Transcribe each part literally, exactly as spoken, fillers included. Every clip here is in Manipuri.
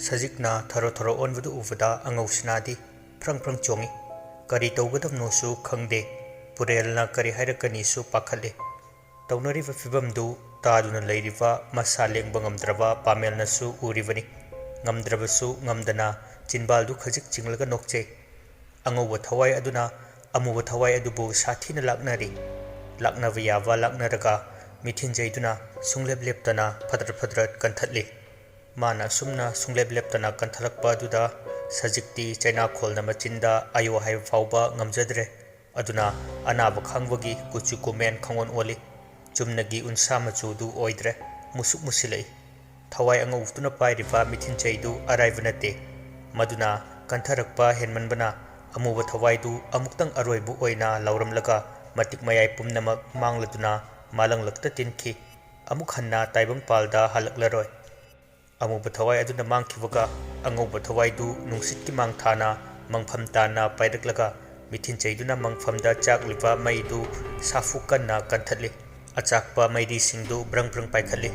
ꯁꯖꯤꯛꯅ ꯊꯔꯣ ꯊꯔꯣ ꯑꯣꯟꯕꯗꯨ ꯎꯕꯗ ꯑꯉꯧ ꯁꯤꯅꯥꯗꯤ ꯐ꯭ꯔꯪ ꯐ꯭ꯔꯪ ꯆꯣꯡꯏ꯫ ꯀꯔꯤ ꯇꯧꯒꯗꯕꯅꯣꯁꯨ ꯈꯪꯗꯦ꯫ ꯄꯨꯔꯦꯜꯅ ꯀꯔꯤ ꯍꯥꯏꯔꯛꯀꯅꯤꯁꯨ ꯄꯥꯈꯠꯂꯤ꯫ ꯇꯧꯅꯔꯤꯕ ꯐꯤꯚꯝꯗꯨ ꯇꯥꯗꯨꯅ ꯂꯩꯔꯤꯕ ꯃꯁꯥ ꯂꯦꯡꯕ ꯉꯝꯗ꯭ꯔꯕ ꯄꯥꯃꯦꯜꯅꯁꯨ ꯎꯔꯤꯕꯅꯤ꯫ ꯉꯝꯗ꯭ꯔꯕꯁꯨ ꯉꯝꯗꯅ ꯆꯤꯟꯕꯥꯜꯗꯨ ꯈꯖꯤꯛ ꯆꯤꯡꯂꯒ ꯅꯣꯛꯆꯩ꯫ ꯑꯉꯧꯕ ꯊꯋꯥꯏ ꯑꯗꯨꯅ ꯑꯃꯨꯕ ꯊꯋꯥꯏ ꯑꯗꯨꯕꯨ ꯁꯥꯊꯤꯅ ꯂꯥꯛꯅꯔꯤ꯫ ꯂꯥꯛꯅꯕ ꯌꯥꯕ ꯂꯥꯛꯅꯔꯒ ꯃꯤꯊꯤꯟꯖꯩꯗꯨꯅ ꯁꯨꯡꯂꯦꯞ ꯂꯦꯞꯇꯅ ꯐꯗ꯭ꯔꯠ ꯐꯗ꯭ꯔꯠ ꯀꯟꯊꯠꯂꯤ꯫ ꯃꯥꯅ ꯑꯁꯨꯝꯅ ꯁꯨꯡꯂꯦꯞ ꯂꯦꯞꯇꯅ ꯀꯟꯊꯠꯂꯛꯄ ꯑꯗꯨꯗ ꯁꯖꯤꯛꯇꯤ ꯆꯩꯅꯥꯈꯣꯜꯅ ꯃꯆꯤꯟꯗ ꯑꯌꯣ ꯍꯥꯏꯕ ꯐꯥꯎꯕ ꯉꯝꯖꯗ꯭ꯔꯦ꯫ ꯑꯗꯨꯅ ꯑꯅꯥꯕ ꯈꯥꯡꯕꯒꯤ ꯀꯨꯆꯨ ꯀꯨꯃꯦꯟ ꯈꯪꯑꯣꯟ ꯑꯣꯜꯂꯤ꯫ ꯆꯨꯝꯅꯒꯤ ꯎꯟꯁꯥ ꯃꯆꯨꯗꯨ ꯑꯣꯏꯗ꯭ꯔꯦ, ꯃꯨꯁꯨꯛ ꯃꯨꯁꯤꯜꯂꯛꯏ꯫ ꯊꯋꯥꯏ ꯑꯉꯧꯕꯗꯨꯅ ꯄꯥꯏꯔꯤꯕ ꯃꯤꯊꯤꯟꯖꯩꯗꯨ ꯑꯔꯥꯏꯕ ꯅꯠꯇꯦ꯫ ꯃꯗꯨꯅ ꯀꯟꯊꯔꯛꯄ ꯍꯦꯟꯃꯟꯕꯅ ꯑꯃꯨꯕ ꯊꯋꯥꯏꯗꯨ ꯑꯃꯨꯛꯇꯪ ꯑꯔꯣꯏꯕ ꯑꯣꯏꯅ ꯂꯥꯎꯔꯝꯂꯒ ꯃꯇꯤꯛ ꯃꯌꯥꯏ ꯄꯨꯝꯅꯃꯛ ꯃꯥꯡꯂꯗꯨꯅ ꯃꯥꯂꯪꯂꯛꯇ ꯇꯤꯟꯈꯤ꯫ ꯑꯃꯨꯛ ꯍꯟꯅ ꯇꯥꯏꯕꯪꯄꯥꯜꯗ ꯍꯜꯂꯛꯂꯔꯣꯏ꯫ ꯑꯃꯨꯕ ꯊꯋꯥꯏ ꯑꯗꯨꯅ ꯃꯥꯡꯈꯤꯕꯒ ꯑꯉꯧꯕ ꯊꯋꯥꯏꯗꯨ ꯅꯨꯡꯁꯤꯠꯀꯤ ꯃꯥꯡꯊꯥꯅ ꯃꯪꯐꯝ ꯇꯥꯅ ꯄꯥꯏꯔꯛꯂꯒ ꯃꯤꯊꯤꯟꯆꯩꯗꯨꯅ ꯃꯪꯐꯝꯗ ꯆꯥꯛꯂꯤꯕ ꯃꯩꯗꯨ ꯁꯥꯐꯨ ꯀꯟꯅ ꯀꯟꯊꯠꯂꯤ꯫ ꯑꯆꯥꯛꯄ ꯃꯩꯔꯤꯁꯤꯡꯗꯨ ꯕ꯭ꯔꯪ ꯕ꯭ꯔꯪ ꯄꯥꯏꯈꯠꯂꯤ꯫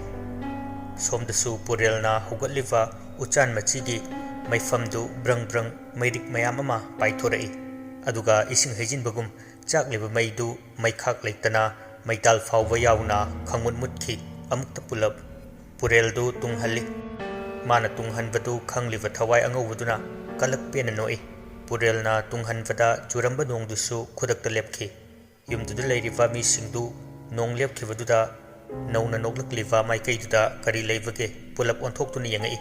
ꯁꯣꯝꯗꯁꯨ ꯄꯨꯔꯦꯜꯅ ꯍꯧꯒꯠꯂꯤꯕ ꯎꯆꯥꯟ ꯃꯆꯤꯒꯤ ꯃꯩꯐꯝꯗꯨ ꯕ꯭ꯔꯪ ꯕ꯭ꯔꯪ ꯃꯩꯔꯤꯛ ꯃꯌꯥꯝ ꯑꯃ ꯄꯥꯏꯊꯣꯔꯛꯏ꯫ ꯑꯗꯨꯒ ꯏꯁꯤꯡ ꯍꯩꯖꯤꯟꯕꯒꯨꯝ ꯆꯥꯛꯂꯤꯕ ꯃꯩꯗꯨ ꯃꯩꯈꯥꯛ ꯂꯩꯇꯅ ꯃꯩꯇꯥꯜ ꯐꯥꯎꯕ ꯌꯥꯎꯅ ꯈꯪꯃꯨꯠ ꯃꯨꯠꯈꯤ꯫ ꯑꯃꯨꯛꯇ ꯄꯨꯂꯞ ꯄꯨꯔꯦꯜꯗꯨ ꯇꯨꯡꯍꯜꯂꯤ꯫ ꯃꯥꯅ ꯇꯨꯡꯍꯟꯕꯗꯨ ꯈꯪꯂꯤꯕ ꯊꯋꯥꯏ ꯑꯉꯧꯕꯗꯨꯅ ꯀꯂꯛ ꯄꯦꯟꯅ ꯅꯣꯛꯏ꯫ ꯄꯨꯔꯦꯜꯅ ꯇꯨꯡꯍꯟꯕꯗ ꯆꯨꯔꯝꯕ ꯅꯣꯡꯗꯨꯁꯨ ꯈꯨꯗꯛꯇ ꯂꯦꯞꯈꯤ꯫ ꯌꯨꯝꯗꯨꯗ ꯂꯩꯔꯤꯕ ꯃꯤꯁꯤꯡꯗꯨ ꯅꯣꯡ ꯂꯦꯞꯈꯤꯕꯗꯨꯗ ꯅꯧꯅ ꯅꯣꯛꯂꯛꯂꯤꯕ ꯃꯥꯏꯀꯩꯗꯨꯗ ꯀꯔꯤ ꯂꯩꯕꯒꯦ ꯄꯨꯂꯞ ꯑꯣꯟꯊꯣꯛꯇꯨꯅ ꯌꯦꯡꯉꯛꯏ꯫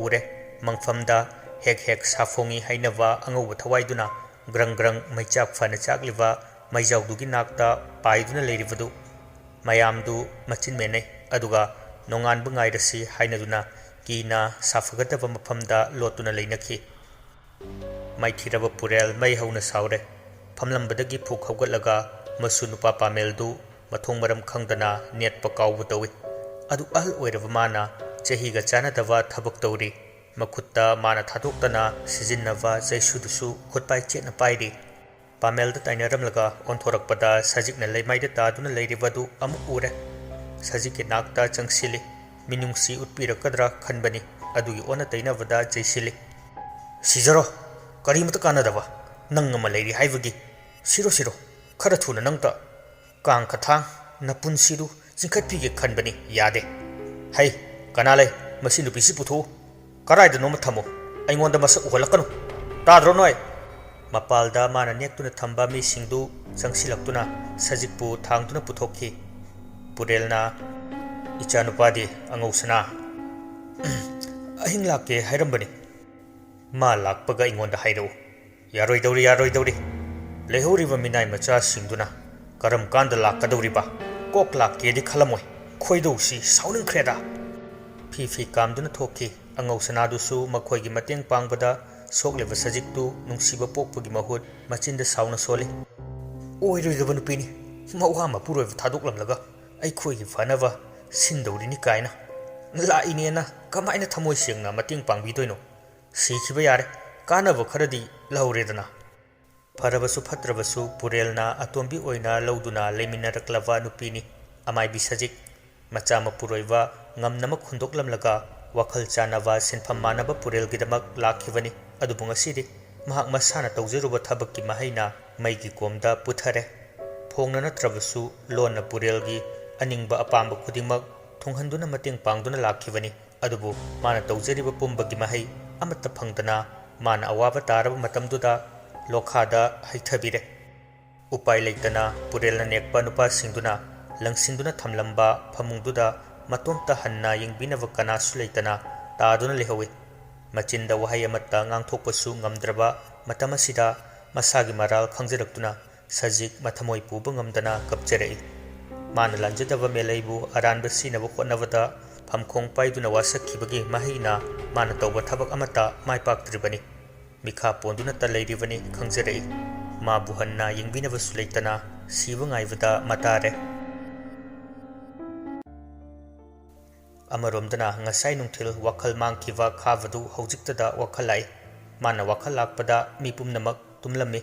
ꯎꯔꯦ, ꯃꯪꯐꯝꯗ ꯍꯦꯛ ꯍꯦꯛ ꯁꯥꯐꯣꯡꯏ ꯍꯥꯏꯅꯕ ꯑꯉꯧꯕ ꯊꯋꯥꯏꯗꯨꯅ ꯒ꯭ꯔꯪ ꯒ꯭ꯔꯪ ꯃꯩꯆꯥꯛ ꯐꯅ ꯆꯥꯛꯂꯤꯕ ꯃꯩꯖꯥꯎꯗꯨꯒꯤ ꯅꯥꯛꯇ ꯄꯥꯏꯗꯨꯅ ꯂꯩꯔꯤꯕꯗꯨ꯫ ꯃꯌꯥꯝꯗꯨ ꯃꯆꯤꯟ ꯃꯦꯟꯅꯩ, ꯑꯗꯨꯒ ꯅꯣꯡꯉꯥꯟꯕ ꯉꯥꯏꯔꯁꯤ ꯍꯥꯏꯅꯗꯨꯅ ꯀꯤꯅ ꯁꯥꯐꯒꯗꯕ ꯃꯐꯝꯗ ꯂꯣꯠꯇꯨꯅ ꯂꯩꯅꯈꯤ꯫ ꯃꯥꯏꯊꯤꯔꯕ ꯄꯨꯔꯦꯜ ꯃꯩ ꯍꯧꯅ ꯁꯥꯎꯔꯦ꯫ ꯐꯝꯂꯝꯕꯗꯒꯤ ꯐꯨꯛ ꯍꯧꯒꯠꯂꯒ ꯃꯁꯨ ꯅꯨꯄꯥ ꯄꯥꯃꯦꯜꯗꯨ ꯃꯊꯣꯡ ꯃꯔꯝ ꯈꯪꯗꯅ ꯅꯦꯠꯄ ꯀꯥꯎꯕ ꯇꯧꯏ꯫ ꯑꯗꯨ ꯑꯍꯜ ꯑꯣꯏꯔꯕ ꯃꯥꯅ ꯆꯍꯤꯒ ꯆꯥꯟꯅꯗꯕ ꯊꯕꯛ ꯇꯧꯔꯤ꯫ ꯃꯈꯨꯠꯇ ꯃꯥꯅ ꯊꯥꯗꯣꯛꯇꯅ ꯁꯤꯖꯤꯟꯅꯕ ꯆꯩꯁꯨꯗꯨꯁꯨ ꯈꯨꯠꯄꯥꯏ ꯆꯦꯠꯅ ꯄꯥꯏꯔꯤ꯫ ꯄꯥꯃꯦꯜꯗ ꯇꯥꯏꯅꯔꯝꯂꯒ ꯑꯣꯟꯊꯣꯔꯛꯄꯗ ꯁꯖꯤꯛꯅ ꯂꯩꯃꯥꯏꯗ ꯇꯥꯗꯨꯅ ꯂꯩꯔꯤꯕꯗꯨ ꯑꯃꯨꯛ ꯎꯔꯦ꯫ ꯁꯖꯤꯛꯀꯤ ꯅꯥꯛꯇ ꯆꯪꯁꯤꯜꯂꯤ꯫ ꯃꯤꯅꯨꯡꯁꯤ ꯎꯠꯄꯤꯔꯛꯀꯗ꯭ꯔꯥ ꯈꯟꯕꯅꯤ꯫ ꯑꯗꯨꯒꯤ ꯑꯣꯟꯅ ꯇꯩꯅꯕꯗ ꯆꯩꯁꯤꯜꯂꯤ꯫ "ꯁꯤꯖꯔꯣ, ꯀꯔꯤꯃꯇ ꯀꯥꯟꯅꯗꯕ, ꯅꯪ ꯑꯃ ꯂꯩꯔꯤ ꯍꯥꯏꯕꯒꯤ꯫ ꯁꯤꯔꯣ, ꯁꯤꯔꯣ, ꯈꯔ ꯊꯨꯅ ꯅꯪꯇ꯫ ꯀꯥꯡ ꯈꯊꯥꯡ, ꯅꯄꯨꯟꯁꯤꯗꯨ ꯆꯤꯡꯈꯠꯄꯤꯒꯦ ꯈꯟꯕꯅꯤ, ꯌꯥꯗꯦ꯫ ꯍꯩ, ꯀꯅꯥ ꯂꯩ? ꯃꯁꯤ ꯅꯨꯄꯤꯁꯤ ꯄꯨꯊꯣꯛꯎ꯫ ꯀꯗꯥꯏꯗꯅꯣꯃ ꯊꯝꯃꯨ꯫ ꯑꯩꯉꯣꯟꯗ ꯃꯁꯛ ꯎꯍꯜꯂꯛꯀꯅꯨ꯫ ꯇꯥꯗ꯭ꯔꯣ ꯅꯣꯏ?" ꯃꯄꯥꯜꯗ ꯃꯥꯅ ꯅꯦꯛꯇꯨꯅ ꯊꯝꯕ ꯃꯤꯁꯤꯡꯗꯨ ꯆꯪꯁꯤꯜꯂꯛꯇꯨꯅ ꯁꯖꯤꯛꯄꯨ ꯊꯥꯡꯗꯨꯅ ꯄꯨꯊꯣꯛꯈꯤ꯫ ꯄꯨꯔꯦꯜꯅ, "ꯏꯆꯥꯅꯨꯄꯥꯗꯤ ꯑꯉꯧꯁꯅꯥ?" "ꯑꯍꯤꯡ ꯂꯥꯛꯀꯦ ꯍꯥꯏꯔꯝꯕꯅꯤ꯫ ꯃꯥ ꯂꯥꯛꯄꯒ ꯑꯩꯉꯣꯟꯗ ꯍꯥꯏꯔꯛꯎ꯫" "ꯌꯥꯔꯣꯏꯗꯧꯔꯤ, ꯌꯥꯔꯣꯏꯗꯧꯔꯤ꯫ ꯂꯩꯍꯧꯔꯤꯕ ꯃꯤꯅꯥꯏ ꯃꯆꯥꯁꯤꯡꯗꯨꯅ ꯀꯔꯝ ꯀꯥꯟꯗ ꯂꯥꯛꯀꯗꯧꯔꯤꯕ? ꯀꯣꯛ ꯂꯥꯛꯀꯦꯗꯤ ꯈꯜꯂꯝꯃꯣꯏ꯫ ꯈꯣꯏꯗꯧꯁꯤ ꯁꯥꯎꯅꯤꯡꯈ꯭ꯔꯦꯗ!" ꯐꯤ ꯐꯤ ꯀꯥꯝꯗꯨꯅ ꯊꯣꯛꯈꯤ꯫ ꯑꯉꯧ ꯁꯅꯥꯗꯨꯁꯨ ꯃꯈꯣꯏꯒꯤ ꯃꯇꯦꯡ ꯄꯥꯡꯕꯗ ꯁꯣꯛꯂꯤꯕ ꯁꯖꯤꯛꯇꯨ ꯅꯨꯡꯁꯤꯕ ꯄꯣꯛꯄꯒꯤ ꯃꯍꯨꯠ ꯃꯆꯤꯟꯗ ꯁꯥꯎꯅ ꯁꯣꯜꯂꯤ꯫ "ꯑꯣꯏꯔꯣꯏꯗꯕ ꯅꯨꯄꯤꯅꯤ꯫ ꯃꯋꯥ ꯃꯄꯨꯔꯣꯏꯕ ꯊꯥꯗꯣꯛꯂꯝꯂꯒ ꯑꯩꯈꯣꯏꯒꯤ ꯐꯅꯕ ꯁꯤꯟꯗꯧꯔꯤꯅꯤ ꯀꯥꯏꯅ꯫ ꯂꯥꯛꯏꯅꯦꯅ ꯀꯃꯥꯏꯅ ꯊꯃꯣꯏ ꯁꯦꯡꯅ ꯃꯇꯦꯡ ꯄꯥꯡꯕꯤꯗꯣꯏꯅꯣ? ꯁꯤꯈꯤꯕ ꯌꯥꯔꯦ, ꯀꯥꯟꯅꯕ ꯈꯔꯗꯤ ꯂꯧꯔꯦꯗꯅ꯫" ꯐꯔꯕꯁꯨ ꯐꯠꯇ꯭ꯔꯕꯁꯨ ꯄꯨꯔꯦꯜꯅ ꯑꯇꯣꯝꯕꯤ ꯑꯣꯏꯅ ꯂꯧꯗꯨꯅ ꯂꯩꯃꯤꯟꯅꯔꯛꯂꯕ ꯅꯨꯄꯤꯅꯤ꯫ ꯑꯃꯥꯏꯕꯤ ꯁꯖꯤꯛ ꯃꯆꯥ ꯃꯄꯨꯔꯣꯏꯕ ꯉꯝꯅꯃꯛ ꯍꯨꯟꯗꯣꯛꯂꯝꯂꯒ ꯋꯥꯈꯜ ꯆꯥꯟꯅꯕ, ꯁꯤꯟꯐꯝ ꯃꯥꯟꯅꯕ ꯄꯨꯔꯦꯜꯒꯤꯗꯃꯛ ꯂꯥꯛꯈꯤꯕꯅꯤ꯫ ꯑꯗꯨꯕꯨ ꯉꯁꯤꯗꯤ ꯃꯍꯥꯛ ꯃꯁꯥꯅ ꯇꯧꯖꯔꯨꯕ ꯊꯕꯛꯀꯤ ꯃꯍꯩꯅ ꯃꯩꯒꯤ ꯀꯣꯝꯗ ꯄꯨꯊꯔꯦ꯫ ꯐꯣꯡꯅ ꯅꯠꯇ꯭ꯔꯕꯁꯨ ꯂꯣꯟꯅ ꯄꯨꯔꯦꯜꯒꯤ ꯑꯅꯤꯡꯕ ꯑꯄꯥꯝꯕ ꯈꯨꯗꯤꯡꯃꯛ ꯊꯨꯡꯍꯟꯗꯨꯅ ꯃꯇꯦꯡ ꯄꯥꯡꯗꯨꯅ ꯂꯥꯛꯈꯤꯕꯅꯤ꯫ ꯑꯗꯨꯕꯨ ꯃꯥꯅ ꯇꯧꯖꯔꯤꯕ ꯄꯨꯝꯕꯒꯤ ꯃꯍꯩ ꯑꯃꯠꯇ ꯐꯪꯗꯅ ꯃꯥꯅ ꯑꯋꯥꯕ ꯇꯥꯔꯕ ꯃꯇꯝꯗꯨꯗ ꯂꯣꯈꯥꯗ ꯍꯩꯊꯕꯤꯔꯦ꯫ ꯎꯄꯥꯏ ꯂꯩꯇꯅ ꯄꯨꯔꯦꯜꯅ ꯅꯦꯛꯄ ꯅꯨꯄꯥꯁꯤꯡꯗꯨꯅ ꯂꯪꯁꯤꯟꯗꯨꯅ ꯊꯝꯂꯝꯕ ꯐꯃꯨꯡꯗꯨꯗ ꯃꯇꯣꯝꯇ ꯍꯟꯅ ꯌꯦꯡꯕꯤꯅꯕ ꯀꯅꯥꯁꯨ ꯂꯩꯇꯅ ꯇꯥꯗꯨꯅ ꯂꯩꯍꯧꯏ꯫ ꯃꯆꯤꯟꯗ ꯋꯥꯍꯩ ꯑꯃꯠꯇ ꯉꯥꯡꯊꯣꯛꯄꯁꯨ ꯉꯝꯗ꯭ꯔꯕ ꯃꯇꯝ ꯑꯁꯤꯗ ꯃꯁꯥꯒꯤ ꯃꯔꯥꯜ ꯈꯪꯖꯔꯛꯇꯨꯅ ꯁꯖꯤꯛ ꯃꯊꯃꯣꯏ ꯄꯨꯕ ꯉꯝꯗꯅ ꯀꯞꯆꯔꯛꯏ꯫ ꯃꯥꯅ ꯂꯥꯟꯖꯗꯕ ꯃꯦꯂꯩꯕꯨ ꯑꯔꯥꯟꯕ ꯁꯤꯅꯕ ꯍꯣꯠꯅꯕꯗ ꯐꯝꯈꯣꯡ ꯄꯥꯏꯗꯨꯅ ꯋꯥꯁꯛꯈꯤꯕꯒꯤ ꯃꯍꯩꯅ ꯃꯥꯅ ꯇꯧꯕ ꯊꯕꯛ ꯑꯃꯠꯇ ꯃꯥꯏ ꯄꯥꯛꯇ꯭ꯔꯤꯕꯅꯤ꯫ ꯃꯤꯈꯥ ꯄꯣꯟꯗꯨꯅꯇ ꯂꯩꯔꯤꯕꯅꯤ ꯈꯪꯖꯔꯛꯏ꯫ ꯃꯥꯕꯨ ꯍꯟꯅ ꯌꯦꯡꯕꯤꯅꯕꯁꯨ ꯂꯩꯇꯅ ꯁꯤꯕ ꯉꯥꯏꯕꯗ ꯃꯇꯥꯔꯦ꯫ ꯑꯃꯔꯣꯝꯗꯅ ꯉꯁꯥꯏ ꯅꯨꯡꯊꯤꯜ ꯋꯥꯈꯜ ꯃꯥꯡꯈꯤꯕ ꯈꯥꯕꯗꯨ ꯍꯧꯖꯤꯛꯇꯗ ꯋꯥꯈꯜ ꯂꯥꯛꯏ꯫ ꯃꯥꯅ ꯋꯥꯈꯜ ꯂꯥꯛꯄꯗ ꯃꯤ ꯄꯨꯝꯅꯃꯛ ꯇꯨꯝꯂꯝꯃꯤ꯫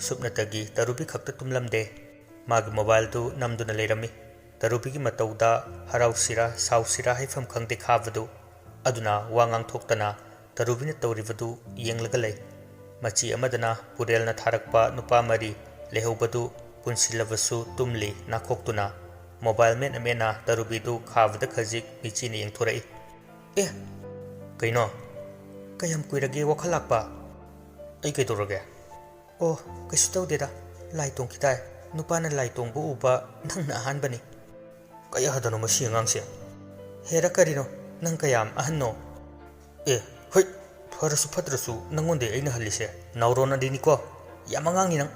ꯁꯨꯞꯅꯇꯒꯤ ꯇꯔꯨꯕꯤ ꯈꯛꯇ ꯇꯨꯝꯂꯝꯗꯦ꯫ ꯃꯥꯒꯤ ꯃꯣꯕꯥꯏꯜꯗꯨ ꯅꯝꯗꯨꯅ ꯂꯩꯔꯝꯃꯤ꯫ ꯇꯔꯨꯕꯤꯒꯤ ꯃꯇꯧꯗ ꯍꯔꯥꯎꯁꯤꯔꯥ ꯁꯥꯎꯁꯤꯔꯥ ꯍꯥꯏꯐꯝ ꯈꯪꯗꯦ ꯈꯥꯕꯗꯨ꯫ ꯑꯗꯨꯅ ꯋꯥ ꯉꯥꯡꯊꯣꯛꯇꯅ ꯇꯔꯨꯕꯤꯅ ꯇꯧꯔꯤꯕꯗꯨ ꯌꯦꯡꯂꯒ ꯂꯩ꯫ ꯃꯆꯤ ꯑꯃꯗꯅ ꯄꯨꯔꯦꯜꯅ ꯊꯥꯔꯛꯄ ꯅꯨꯄꯥ ꯃꯔꯤ ꯂꯩꯍꯧꯕꯗꯨ ꯄꯨꯟꯁꯤꯜꯂꯕꯁꯨ ꯇꯨꯝꯂꯤ ꯅꯥꯈꯣꯛꯇꯨꯅ꯫ ꯃꯣꯕꯥꯏꯜ ꯃꯦꯠꯅ ꯃꯦꯠꯅ ꯇꯔꯨꯕꯤꯗꯨ ꯈꯥꯕꯗ ꯈꯖꯤꯛ ꯃꯤꯆꯤꯅ ꯌꯦꯡꯊꯣꯔꯛꯏ꯫ "ꯑꯦ, ꯀꯩꯅꯣ? ꯀꯌꯥꯝ ꯀꯨꯏꯔꯒꯦ ꯋꯥꯈꯜ ꯂꯥꯛꯄ?" "ꯑꯩ ꯀꯩꯗꯧꯔꯒꯦ?" "ꯑꯣ, ꯀꯩꯁꯨ ꯇꯧꯗꯦꯗ꯫ ꯂꯥꯏ ꯇꯣꯡꯈꯤ ꯇꯥꯏ꯫ ꯅꯨꯄꯥꯅ ꯂꯥꯏ ꯇꯣꯡꯕ ꯎꯕ ꯅꯪꯅ ꯑꯍꯥꯟꯕꯅꯤ꯫" "ꯀꯌꯥꯗꯅꯣ ꯃꯁꯤ ꯑꯉꯥꯡꯁꯦ?" "ꯍꯦꯔꯥ ꯀꯔꯤꯅꯣ? ꯅꯪ ꯀꯌꯥꯝ ꯑꯍꯟꯅꯣ?" "ꯑꯦ, ꯍꯣꯏ, ꯐꯔꯁꯨ ꯐꯠꯇ꯭ꯔꯁꯨ ꯅꯪꯉꯣꯟꯗꯩ ꯑꯩꯅ ꯍꯜꯂꯤꯁꯦ ꯅꯥꯎꯔꯣꯟ ꯑꯗꯤꯅꯤꯀꯣ꯫ ꯌꯥꯝ ꯑꯉꯥꯡꯅꯤ ꯅꯪ꯫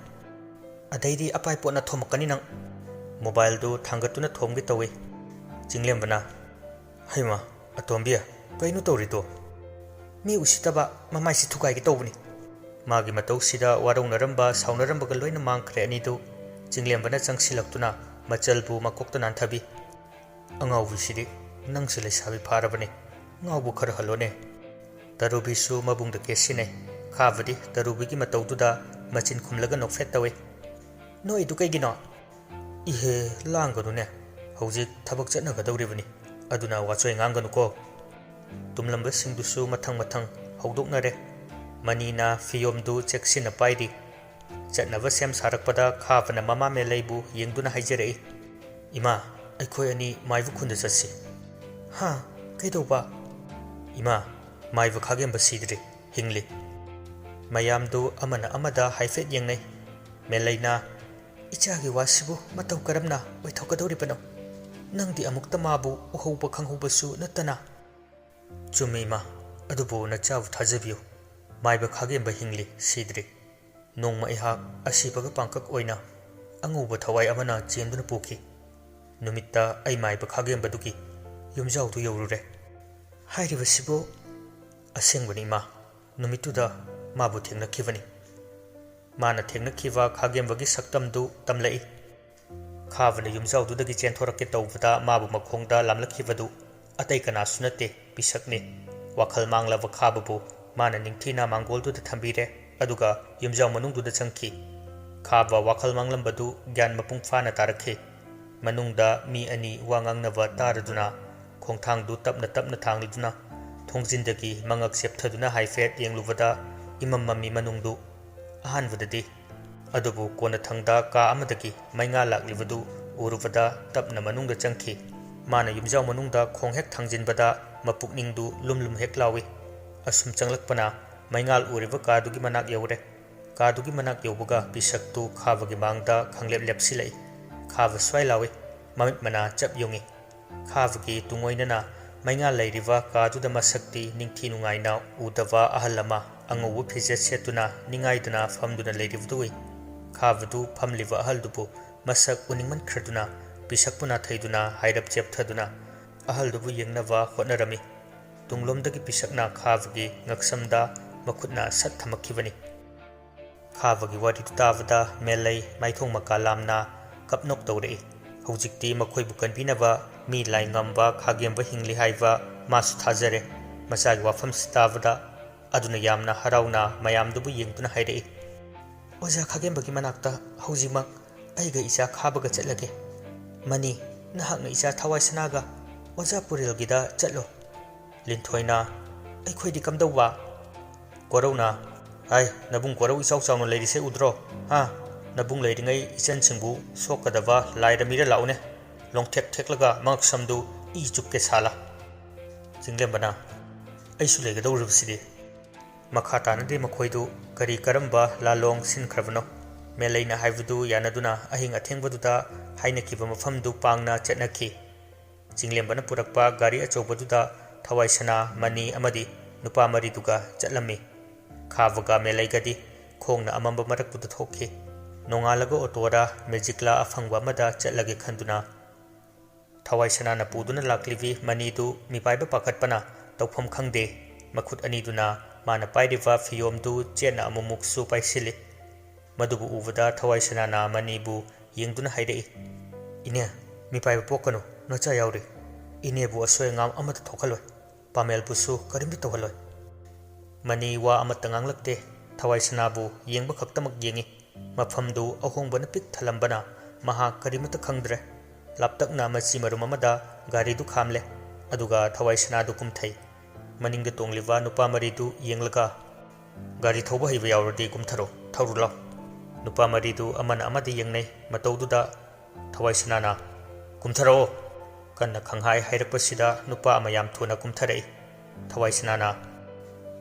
ꯑꯗꯩꯗꯤ ꯑꯄꯥꯏ ꯄꯣꯠꯅ ꯊꯣꯝꯃꯛꯀꯅꯤ ꯅꯪ꯫" ꯃꯣꯕꯥꯏꯜꯗꯨ ꯊꯥꯡꯒꯠꯇꯨꯅ ꯊꯣꯝꯒꯦ ꯇꯧꯏ꯫ ꯆꯤꯡꯂꯦꯝꯕꯅ, "ꯍꯩꯃꯥ, ꯑꯇꯣꯝꯕꯤ, ꯀꯩꯅꯣ ꯇꯧꯔꯤꯗꯣ?" "ꯃꯤ ꯎꯁꯤꯠꯇꯕ, ꯃꯃꯥꯏꯁꯤ ꯊꯨꯒꯥꯏꯒꯦ ꯇꯧꯕꯅꯤ꯫" ꯃꯥꯒꯤ ꯃꯇꯧꯁꯤꯗ ꯋꯥꯔꯧꯅꯔꯝꯕ, ꯁꯥꯎꯅꯔꯝꯕꯒ ꯂꯣꯏꯅ ꯃꯥꯡꯈ꯭ꯔꯦ ꯑꯅꯤꯗꯨ꯫ ꯆꯤꯡꯂꯦꯝꯕꯅ ꯆꯪꯁꯤꯜꯂꯛꯇꯨꯅ ꯃꯆꯜꯕꯨ ꯃꯀꯣꯛꯇ ꯅꯥꯟꯊꯕꯤ꯫ "ꯑꯉꯥꯎꯕꯤꯁꯤꯗꯤ, ꯅꯪꯁꯨ ꯂꯩꯁꯥꯕꯤ ꯐꯥꯔꯕꯅꯤ, ꯉꯥꯎꯕ ꯈꯔ ꯍꯜꯂꯣꯅꯦ꯫" ꯇꯔꯨꯕꯤꯁꯨ ꯃꯕꯨꯡꯗ ꯀꯦꯁꯤꯟꯅꯩ꯫ ꯈꯥꯕꯗꯤ ꯇꯔꯨꯕꯤꯒꯤ ꯃꯇꯧꯗꯨꯗ ꯃꯆꯤꯟ ꯈꯨꯝꯂꯒ ꯅꯣꯛꯐꯦꯠ ꯇꯧꯏ꯫ "ꯅꯣꯛꯏꯗꯨ ꯀꯩꯒꯤꯅꯣ?" "ꯏꯍꯦ, ꯂꯥꯡꯒꯅꯨꯅꯦ, ꯍꯧꯖꯤꯛ ꯊꯕꯛ ꯆꯠꯅꯒꯗꯧꯔꯤꯕꯅꯤ, ꯑꯗꯨꯅ ꯋꯥꯆꯣꯏ ꯉꯥꯡꯒꯅꯨꯀꯣ꯫" ꯇꯨꯝꯂꯝꯕꯁꯤꯡꯗꯨꯁꯨ ꯃꯊꯪ ꯃꯊꯪ ꯍꯧꯗꯣꯛꯅꯔꯦ꯫ ꯃꯅꯤꯅ ꯐꯤꯌꯣꯝꯗꯨ ꯆꯦꯛꯁꯤꯟꯅ ꯄꯥꯏꯔꯤ꯫ ꯆꯠꯅꯕ ꯁꯦꯝ ꯁꯥꯔꯛꯄꯗ ꯈꯥꯕꯅ ꯃꯃꯥ ꯃꯦꯂꯩꯕꯨ ꯌꯦꯡꯗꯨꯅ ꯍꯥꯏꯖꯔꯛꯏ, "ꯏꯃꯥ, ꯑꯩꯈꯣꯏ ꯑꯅꯤ ꯃꯥꯏꯕ ꯈꯨꯟꯗ ꯆꯠꯁꯤ꯫" "ꯍꯥ? ꯀꯩꯗꯧꯕ?" "ꯏꯃꯥ, ꯃꯥꯏꯕ ꯈꯥꯒꯦꯝꯕ ꯁꯤꯗ꯭ꯔꯤ, ꯍꯤꯡꯂꯤ꯫" ꯃꯌꯥꯝꯗꯨ ꯑꯃꯅ ꯑꯃꯗ ꯍꯥꯏꯐꯦꯠ ꯌꯦꯡꯅꯩ꯫ ꯃꯦꯂꯩꯅ, "ꯏꯆꯥꯒꯤ ꯋꯥꯁꯤꯕꯨ ꯃꯇꯧ ꯀꯔꯝꯅ ꯑꯣꯏꯊꯣꯛꯀꯗꯧꯔꯤꯕꯅꯣ? ꯅꯪꯗꯤ ꯑꯃꯨꯛꯇ ꯃꯥꯕꯨ ꯎꯍꯧꯕ ꯈꯪꯍꯧꯕꯁꯨ ꯅꯠꯇꯅ꯫" "ꯆꯨꯝꯃꯤ ꯏꯃꯥ, ꯑꯗꯨꯕꯨ ꯅꯆꯥꯕꯨ ꯊꯥꯖꯕꯤꯌꯨ, ꯃꯥꯏꯕ ꯈꯥꯒꯦꯝꯕ ꯍꯤꯡꯂꯤ, ꯁꯤꯗ꯭ꯔꯤ꯫ ꯅꯣꯡꯃ ꯑꯩꯍꯥꯛ ꯑꯁꯤꯕꯒ ꯄꯥꯡꯀꯛ ꯑꯣꯏꯅ ꯑꯉꯧꯕ ꯊꯋꯥꯏ ꯑꯃꯅ ꯆꯦꯟꯗꯨꯅ ꯄꯨꯈꯤ꯫ ꯅꯨꯃꯤꯠꯇ ꯑꯩ ꯃꯥꯏꯕ ꯈꯥꯒꯦꯝꯕꯗꯨꯒꯤ ꯌꯨꯝꯖꯥꯎꯗꯨ ꯌꯧꯔꯨꯔꯦ꯫" "ꯍꯥꯏꯔꯤꯕꯁꯤꯕꯨ?" "ꯑꯁꯦꯡꯕꯅꯤ ꯏꯃꯥ, ꯅꯨꯃꯤꯠꯇꯨꯗ ꯃꯥꯕꯨ ꯊꯦꯡꯅꯈꯤꯕꯅꯤ꯫" ꯃꯥꯅ ꯊꯦꯡꯅꯈꯤꯕ ꯈꯥꯒꯦꯝꯕꯒꯤ ꯁꯛꯇꯝꯗꯨ ꯇꯝꯂꯛꯏ꯫ ꯈꯥꯕꯅ ꯌꯨꯝꯖꯥꯎꯗꯨꯗꯒꯤ ꯆꯦꯟꯊꯣꯔꯛꯀꯦ ꯇꯧꯕꯗ ꯃꯥꯕꯨ ꯃꯈꯣꯡꯗ ꯂꯥꯝꯂꯛꯈꯤꯕꯗꯨ ꯑꯇꯩ ꯀꯅꯥꯁꯨ ꯅꯠꯇꯦ, ꯄꯤꯁꯛꯅꯤ꯫ ꯋꯥꯈꯜ ꯃꯥꯡꯂꯕ ꯈꯥꯕꯕꯨ ꯃꯥꯅ ꯅꯤꯡꯊꯤꯅ ꯃꯥꯡꯒꯣꯜꯗꯨꯗ ꯊꯝꯕꯤꯔꯦ, ꯑꯗꯨꯒ ꯌꯨꯝꯖꯥꯎ ꯃꯅꯨꯡꯗꯨꯗ ꯆꯪꯈꯤ꯫ ꯈꯥꯕ ꯋꯥꯈꯜ ꯃꯥꯡꯂꯝꯕꯗꯨ ꯒ꯭ꯌꯥꯟ ꯃꯄꯨꯡ ꯐꯥꯅ ꯇꯥꯔꯛꯈꯤ꯫ ꯃꯅꯨꯡꯗ ꯃꯤ ꯑꯅꯤ ꯋꯥ ꯉꯥꯡꯅꯕ ꯇꯥꯔꯗꯨꯅ ꯈꯣꯡꯊꯥꯡꯗꯨ ꯇꯞꯅ ꯇꯞꯅ ꯊꯥꯡꯂꯗꯨꯅ ꯊꯣꯡꯖꯤꯟꯗꯒꯤ ꯃꯉꯛ ꯆꯦꯞꯊꯗꯨꯅ ꯍꯥꯏꯐꯦꯠ ꯌꯦꯡꯂꯨꯕꯗ ꯏꯃꯝ ꯃꯝꯃꯤ ꯃꯅꯨꯡꯗꯨ꯫ ꯑꯍꯥꯟꯕꯗꯗꯤ꯫ ꯑꯗꯨꯕꯨ ꯀꯣꯟꯅꯊꯪꯗ ꯀꯥ ꯑꯃꯗꯒꯤ ꯃꯩꯉꯥꯜ ꯂꯥꯛꯂꯤꯕꯗꯨ ꯎꯔꯨꯕꯗ ꯇꯞꯅ ꯃꯅꯨꯡꯗ ꯆꯪꯈꯤ꯫ ꯃꯥꯅ ꯌꯨꯝꯖꯥꯎ ꯃꯅꯨꯡꯗ ꯈꯣꯡ ꯍꯦꯛ ꯊꯥꯡꯖꯤꯟꯕꯗ ꯃꯄꯨꯛꯅꯤꯡꯗꯨ ꯂꯨꯝ ꯂꯨꯝ ꯍꯦꯛ ꯂꯥꯎꯏ꯫ ꯑꯁꯨꯝ ꯆꯪꯂꯛꯄꯅ ꯃꯩꯉꯥꯜ ꯎꯔꯤꯕ ꯀꯥꯗꯨꯒꯤ ꯃꯅꯥꯛ ꯌꯧꯔꯦ꯫ ꯀꯥꯗꯨꯒꯤ ꯃꯅꯥꯛ ꯌꯧꯕꯒ ꯄꯤꯁꯛꯇꯨ ꯈꯥꯕꯒꯤ ꯃꯥꯡꯗ ꯈꯪꯂꯦꯞ ꯂꯦꯞꯁꯤꯜꯂꯛꯏ꯫ ꯈꯥꯕ ꯁ꯭ꯋꯥꯏ ꯂꯥꯎꯏ꯫ ꯃꯃꯤꯠ ꯃꯅꯥ ꯆꯞ ꯌꯨꯡꯏ꯫ ꯈꯥꯕꯒꯤ ꯇꯨꯡꯑꯣꯏꯅꯅ ꯃꯩꯉꯥꯜ ꯂꯩꯔꯤꯕ ꯀꯥꯗꯨꯗ ꯃꯁꯛꯇꯤ ꯅꯤꯡꯊꯤ ꯅꯨꯡꯉꯥꯏꯅ ꯎꯗꯕ ꯑꯍꯜ ꯑꯃ ꯑꯉꯧꯕ ꯐꯤꯖꯦꯠ ꯁꯦꯠꯇꯨꯅ ꯅꯤꯡꯉꯥꯏꯗꯨꯅ ꯐꯝꯗꯨꯅ ꯂꯩꯔꯤꯕꯗꯨ ꯎꯏ꯫ ꯈꯥꯕꯗꯨ ꯐꯝꯂꯤꯕ ꯑꯍꯜꯗꯨꯕꯨ ꯃꯁꯛ ꯎꯅꯤꯡꯃꯟꯈ꯭ꯔꯗꯨꯅ ꯄꯤꯁꯛꯄꯨ ꯅꯥꯊꯩꯗꯨꯅ ꯍꯥꯏꯔꯞ ꯆꯦꯞꯊꯗꯨꯅ ꯑꯍꯜꯗꯨꯕꯨ ꯌꯦꯡꯅꯕ ꯍꯣꯠꯅꯔꯝꯃꯤ꯫ ꯇꯨꯡꯂꯣꯝꯗꯒꯤ ꯄꯤꯁꯛꯅ ꯈꯥꯕꯒꯤ ꯉꯛꯁꯝꯗ ꯃꯈꯨꯠꯅ ꯁꯠ ꯊꯝꯃꯛꯈꯤꯕꯅꯤ꯫ ꯈꯥꯕꯒꯤ ꯋꯥꯔꯤꯗꯨ ꯇꯥꯕꯗ ꯃꯦꯂꯩ ꯃꯥꯏꯊꯣꯡ ꯃꯀꯥ ꯂꯥꯝꯅ ꯀꯞꯅꯣꯛ ꯇꯧꯔꯛꯏ꯫ ꯍꯧꯖꯤꯛꯇꯤ ꯃꯈꯣꯏꯕꯨ ꯀꯟꯕꯤꯅꯕ ꯃꯤ ꯂꯥꯏ ꯉꯝꯕ ꯈꯥꯒꯦꯝꯕ ꯍꯤꯡꯂꯤ ꯍꯥꯏꯕ ꯃꯥꯁꯨ ꯊꯥꯖꯔꯦ꯫ ꯃꯆꯥꯒꯤ ꯋꯥꯐꯝꯁꯤ ꯇꯥꯕꯗ ꯑꯗꯨꯅ ꯌꯥꯝꯅ ꯍꯔꯥꯎꯅ ꯃꯌꯥꯝꯗꯨꯕꯨ ꯌꯦꯡꯗꯨꯅ ꯍꯥꯏꯔꯛꯏ, "ꯑꯣꯖꯥ ꯈꯥꯒꯦꯝꯕꯒꯤ ꯃꯅꯥꯛꯇ ꯍꯧꯖꯤꯛꯃꯛ ꯑꯩꯒ ꯏꯆꯥ ꯈꯥꯕꯒ ꯆꯠꯂꯒꯦ꯫ ꯃꯅꯤ, ꯅꯍꯥꯛꯅ ꯏꯆꯥ ꯊꯋꯥꯏ ꯁꯅꯥꯒ ꯑꯣꯖꯥ ꯄꯨꯔꯦꯜꯒꯤꯗ ꯆꯠꯂꯣ꯫" ꯂꯤꯟꯊꯣꯏꯅ, "ꯑꯩꯈꯣꯏꯗꯤ ꯀꯝꯗꯧꯕ?" ꯀꯣꯔꯧꯅ, "ꯍꯥꯏ, ꯅꯕꯨꯡ ꯀꯣꯔꯧ ꯏꯆꯥꯎ ꯆꯥꯎꯅ ꯂꯩꯔꯤꯁꯦ ꯎꯗ꯭ꯔꯣ? ꯍꯥ? ꯅꯕꯨꯡ ꯂꯩꯔꯤꯉꯩ ꯏꯆꯟꯁꯤꯡꯕꯨ ꯁꯣꯛꯀꯗꯕ ꯂꯥꯏꯔꯃꯤꯔ ꯂꯥꯛꯎꯅꯦ꯫ ꯂꯣꯡꯊꯦꯛ ꯊꯦꯛꯂꯒ ꯃꯉꯛ ꯁꯝꯗꯨ ꯏ ꯆꯨꯞꯀꯦ ꯁꯥꯂꯥ꯫" ꯆꯤꯡꯂꯦꯝꯕꯅ, "ꯑꯩꯁꯨ ꯂꯩꯒꯗꯧꯔꯤꯕꯁꯤꯗꯤ꯫" ꯃꯈꯥ ꯇꯥꯅꯗꯤ ꯃꯈꯣꯏꯗꯨ ꯀꯔꯤ ꯀꯔꯝꯕ ꯂꯥꯂꯣꯡ ꯁꯤꯟꯈ꯭ꯔꯕꯅꯣ? ꯃꯦꯂꯩꯅ ꯍꯥꯏꯕꯗꯨ ꯌꯥꯅꯗꯨꯅ ꯑꯍꯤꯡ ꯑꯊꯦꯡꯕꯗꯨꯗ ꯍꯥꯏꯅꯈꯤꯕ ꯃꯐꯝꯗꯨ ꯄꯥꯡꯅ ꯆꯠꯅꯈꯤ꯫ ꯆꯤꯡꯂꯦꯝꯕꯅ ꯄꯨꯔꯛꯄ ꯒꯥꯔꯤ ꯑꯆꯧꯕꯗꯨꯗ ꯊꯋꯥꯏꯁꯅꯥ, ꯃꯅꯤ ꯑꯃꯗꯤ ꯅꯨꯄꯥ ꯃꯔꯤꯗꯨꯒ ꯆꯠꯂꯝꯃꯤ꯫ ꯈꯥꯕꯒ ꯃꯦꯂꯩꯒꯗꯤ ꯈꯣꯡꯅ ꯑꯃꯝꯕ ꯃꯔꯛꯇꯨꯗ ꯊꯣꯛꯈꯤ꯫ ꯅꯣꯡꯉꯥꯜꯂꯒ ꯑꯣꯇꯣꯔ ꯃꯦꯖꯤꯛꯂꯥ ꯑꯐꯪꯕ ꯑꯃꯗ ꯆꯠꯂꯒꯦ ꯈꯟꯗꯨꯅ ꯊꯋꯥꯏꯁꯅꯥꯅ ꯄꯨꯗꯨꯅ ꯂꯥꯛꯂꯤꯕꯤ ꯃꯅꯤꯗꯨ ꯃꯤꯄꯥꯏꯕ ꯄꯥꯈꯠꯄꯅ ꯇꯧꯐꯝ ꯈꯪꯗꯦ꯫ ꯃꯈꯨꯠ ꯑꯅꯤꯗꯨꯅ ꯃꯥꯅ ꯄꯥꯏꯔꯤꯕ ꯐꯤꯌꯣꯝꯗꯨ ꯆꯦꯠꯅ ꯑꯃꯨꯛꯃꯨꯛꯁꯨ ꯄꯥꯏꯁꯤꯜꯂꯤ꯫ ꯃꯗꯨꯕꯨ ꯎꯕꯗ ꯊꯋꯥꯏꯁꯅꯥꯅ ꯃꯅꯤꯕꯨ ꯌꯦꯡꯗꯨꯅ ꯍꯥꯏꯔꯛꯏ, "ꯏꯅꯦ, ꯃꯤꯄꯥꯏꯕ ꯄꯣꯛꯀꯅꯨ, ꯅꯆꯥ ꯌꯥꯎꯔꯤ꯫ ꯏꯅꯦꯕꯨ ꯑꯁꯣꯏ ꯑꯉꯥꯝ ꯑꯃꯠꯇ ꯊꯣꯛꯍꯜꯂꯣꯏ꯫ ꯄꯥꯃꯦꯜꯕꯨꯁꯨ ꯀꯔꯤꯝꯇ ꯇꯧꯍꯜꯂꯣꯏ꯫" ꯃꯅꯤ ꯋꯥ ꯑꯃꯠꯇ ꯉꯥꯡꯂꯛꯇꯦ꯫ ꯊꯋꯥꯏꯁꯅꯥꯕꯨ ꯌꯦꯡꯕ ꯈꯛꯇꯃꯛ ꯌꯦꯡꯏ꯫ ꯃꯐꯝꯗꯨ ꯑꯍꯣꯡꯕꯅ ꯄꯤꯛ ꯊꯜꯂꯝꯕꯅ ꯃꯍꯥꯛ ꯀꯔꯤꯃꯠꯇ ꯈꯪꯗ꯭ꯔꯦ꯫ ꯂꯥꯞꯇꯛꯅ ꯃꯆꯤ ꯃꯔꯨꯝ ꯑꯃꯗ ꯒꯥꯔꯤꯗꯨ ꯈꯥꯝꯂꯦ, ꯑꯗꯨꯒ ꯊꯋꯥꯏꯁꯅꯥꯗꯨ ꯀꯨꯝꯊꯩ꯫ ꯃꯅꯤꯡꯗ ꯇꯣꯡꯂꯤꯕ ꯅꯨꯄꯥ ꯃꯔꯤꯗꯨ ꯌꯦꯡꯂꯒ, "ꯒꯥꯔꯤ ꯊꯧꯕ ꯍꯩꯕ ꯌꯥꯎꯔꯗꯤ ꯀꯨꯝꯊꯔꯣ, ꯊꯧꯔꯨ ꯂꯥꯎ꯫" ꯅꯨꯄꯥ ꯃꯔꯤꯗꯨ ꯑꯃꯅ ꯑꯃꯗ ꯌꯦꯡꯅꯩ꯫ ꯃꯇꯧꯗꯨꯗ ꯊꯋꯥꯏꯁꯅꯥꯅ, "ꯀꯨꯝꯊꯔꯛꯑꯣ!" ꯀꯟꯅ ꯈꯪꯍꯥꯏ ꯍꯥꯏꯔꯛꯄꯁꯤꯗ ꯅꯨꯄꯥ ꯑꯃ ꯌꯥꯝ ꯊꯨꯅ ꯀꯨꯝꯊꯔꯛꯏ꯫ ꯊꯋꯥꯏꯁꯅꯥꯅ,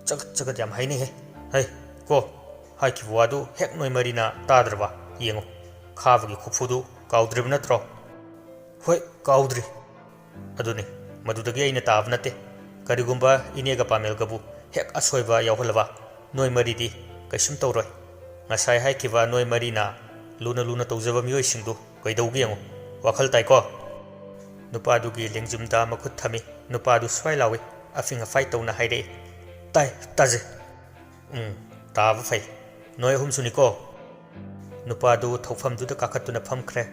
"ꯆꯒꯠ ꯆꯒꯠ ꯌꯥꯝ ꯍꯥꯏꯅꯩꯍꯦ꯫ ꯍꯩ, ꯀꯣ, ꯍꯥꯏꯈꯤꯕ ꯋꯥꯗꯨ ꯍꯦꯛ ꯅꯣꯏ ꯃꯔꯤꯅ ꯇꯥꯗ꯭ꯔꯕ? ꯌꯦꯡꯉꯨ, ꯈꯥꯕꯒꯤ ꯈꯨꯐꯨꯗꯨ ꯀꯥꯎꯗ꯭ꯔꯤꯕ ꯅꯠꯇ꯭ꯔꯣ?" "ꯍꯣꯏ, ꯀꯥꯎꯗ꯭ꯔꯤ꯫" "ꯑꯗꯨꯅꯤ, ꯃꯗꯨꯗꯒꯤ ꯑꯩꯅ ꯇꯥꯕ ꯅꯠꯇꯦ꯫ ꯀꯔꯤꯒꯨꯝꯕ ꯏꯅꯦꯒ ꯄꯥꯃꯦꯜꯒꯕꯨ ꯍꯦꯛ ꯑꯁꯣꯏꯕ ꯌꯥꯎꯍꯜꯂꯕ, ꯅꯣꯏ ꯃꯔꯤꯗꯤ ꯀꯩꯁꯨꯝ ꯇꯧꯔꯣꯏ꯫ ꯉꯁꯥꯏ ꯍꯥꯏꯈꯤꯕ ꯅꯣꯏ ꯃꯔꯤꯅ ꯂꯨꯅ ꯂꯨꯅ ꯇꯧꯖꯕ ꯃꯤꯑꯣꯏꯁꯤꯡꯗꯨ ꯀꯩꯗꯧꯒꯦ ꯌꯦꯡꯉꯨ꯫ ꯋꯥꯈꯜ ꯇꯥꯏꯀꯣ?" ꯅꯨꯄꯥꯗꯨꯒꯤ ꯂꯦꯡꯖꯨꯝꯗ ꯃꯈꯨꯠ ꯊꯝꯃꯤ꯫ ꯅꯨꯄꯥꯗꯨ ꯁ꯭ꯋꯥꯏ ꯂꯥꯎꯏ, ꯑꯐꯤꯡ ꯑꯐꯥꯏ ꯇꯧꯅ ꯍꯥꯏꯔꯛꯏ, "ꯇꯥꯏ, ꯇꯥꯖꯩ꯫" "ꯎꯝ, ꯇꯥꯕ ꯐꯩ꯫ ꯅꯣꯏ ꯑꯍꯨꯝꯁꯨꯅꯤꯀꯣ?" ꯅꯨꯄꯥꯗꯨ ꯊꯧꯐꯝꯗꯨꯗ ꯀꯥꯈꯠꯇꯨꯅ ꯐꯝꯈ꯭ꯔꯦ꯫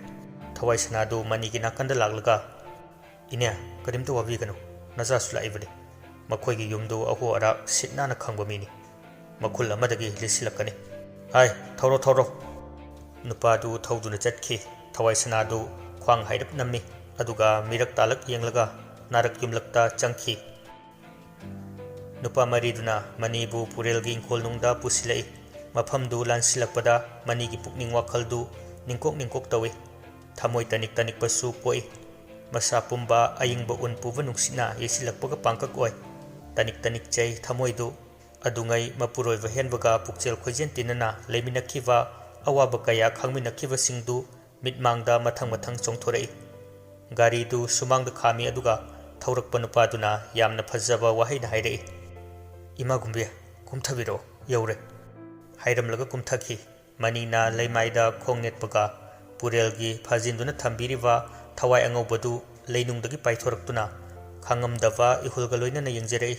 ꯊꯋꯥꯏꯁꯅꯥꯗꯨ ꯃꯅꯤꯒꯤ ꯅꯥꯀꯟꯗ ꯂꯥꯛꯂꯒ, "ꯏꯅꯦ, ꯀꯔꯤꯝꯇ ꯋꯥꯕꯤꯒꯅꯨ, ꯅꯆꯥꯁꯨ ꯂꯥꯛꯏꯕꯅꯤ꯫" ꯃꯈꯣꯏꯒꯤ ꯌꯨꯝꯗꯨ ꯑꯍꯣ ꯑꯔꯥꯛ ꯁꯤꯠ ꯅꯥꯟꯅ ꯈꯪꯕ ꯃꯤꯅꯤ꯫ ꯃꯈꯨꯜ ꯑꯃꯗꯒꯤ ꯂꯤꯠꯁꯤꯜꯂꯛꯀꯅꯤ꯫ "ꯍꯥꯏ, ꯊꯧꯔꯣ, ꯊꯧꯔꯣ!" ꯅꯨꯄꯥꯗꯨ ꯊꯧꯗꯨꯅ ꯆꯠꯈꯤ꯫ ꯊꯋꯥꯏꯁꯅꯥꯗꯨ ꯈ꯭ꯋꯥꯡ ꯍꯥꯏꯔꯞ ꯅꯝꯃꯤ, ꯑꯗꯨꯒ ꯃꯤꯔꯛ ꯇꯥꯂꯛ ꯌꯦꯡꯂꯒ ꯅꯥꯔꯛ ꯌꯨꯝꯂꯛꯇ ꯆꯪꯈꯤ꯫ ꯅꯨꯄꯥ ꯃꯔꯤꯗꯨꯅ ꯃꯅꯤꯕꯨ ꯄꯨꯔꯦꯜꯒꯤ ꯏꯪꯈꯣꯜꯅꯨꯡꯗ ꯄꯨꯁꯤꯜꯂꯛꯏ꯫ ꯃꯐꯝꯗꯨ ꯂꯥꯟꯁꯤꯜꯂꯛꯄꯗ ꯃꯅꯤꯒꯤ ꯄꯨꯛꯅꯤꯡ ꯋꯥꯈꯜꯗꯨ ꯅꯤꯡꯀꯣꯛ ꯅꯤꯡꯀꯣꯛ ꯇꯧꯏ꯫ ꯊꯃꯣꯏ ꯇꯅꯤꯛ ꯇꯅꯤꯛꯄꯁꯨ ꯄꯣꯛꯏ꯫ ꯃꯁꯥ ꯄꯨꯝꯕ ꯑꯏꯪꯕ ꯎꯟ ꯄꯨꯕ ꯅꯨꯡꯁꯤꯠꯅ ꯌꯩꯁꯤꯜꯂꯛꯄꯒ ꯄꯥꯡꯀꯛ ꯑꯣꯏ꯫ ꯇꯅꯤꯛ ꯇꯅꯤꯛ ꯆꯩ ꯊꯃꯣꯏꯗꯨ꯫ ꯑꯗꯨꯉꯩ ꯃꯄꯨꯔꯣꯏꯕ ꯍꯦꯟꯕꯒ ꯄꯨꯛꯆꯦꯜ ꯈꯣꯏꯖꯦꯟ ꯇꯤꯟꯅꯅ ꯂꯩꯃꯤꯟꯅꯈꯤꯕ, ꯑꯋꯥꯕ ꯀꯌꯥ ꯈꯪꯃꯤꯟꯅꯈꯤꯕꯁꯤꯡꯗꯨ ꯃꯤꯠꯃꯥꯡꯗ ꯃꯊꯪ ꯃꯊꯪ ꯆꯣꯡꯊꯣꯔꯛꯏ꯫ ꯒꯥꯔꯤꯗꯨ ꯁꯨꯃꯥꯡꯗ ꯈꯥꯝꯃꯤ, ꯑꯗꯨꯒ ꯊꯧꯔꯛꯄ ꯅꯨꯄꯥꯗꯨꯅ ꯌꯥꯝꯅ ꯐꯖꯕ ꯋꯥꯍꯩꯅ ꯍꯥꯏꯔꯛꯏ, "ꯏꯃꯥ ꯒꯨꯝꯕꯤ, ꯀꯨꯝꯊꯕꯤꯔꯛꯑꯣ, ꯌꯧꯔꯦ꯫" ꯍꯥꯏꯔꯝꯂꯒ ꯀꯨꯝꯊꯈꯤ꯫ ꯃꯅꯤꯅ ꯂꯩꯃꯥꯏꯗ ꯈꯣꯡ ꯅꯦꯠꯄꯒ ꯄꯨꯔꯦꯜꯒꯤ ꯐꯥꯖꯤꯟꯗꯨꯅ ꯊꯝꯕꯤꯔꯤꯕ ꯊꯋꯥꯏ ꯑꯉꯧꯕꯗꯨ ꯂꯩꯅꯨꯡꯗꯒꯤ ꯄꯥꯏꯊꯣꯔꯛꯇꯨꯅ ꯈꯥꯡꯉꯝꯗꯕ ꯏꯍꯨꯜꯒ ꯂꯣꯏꯅꯅ ꯌꯦꯡꯖꯔꯛꯏ꯫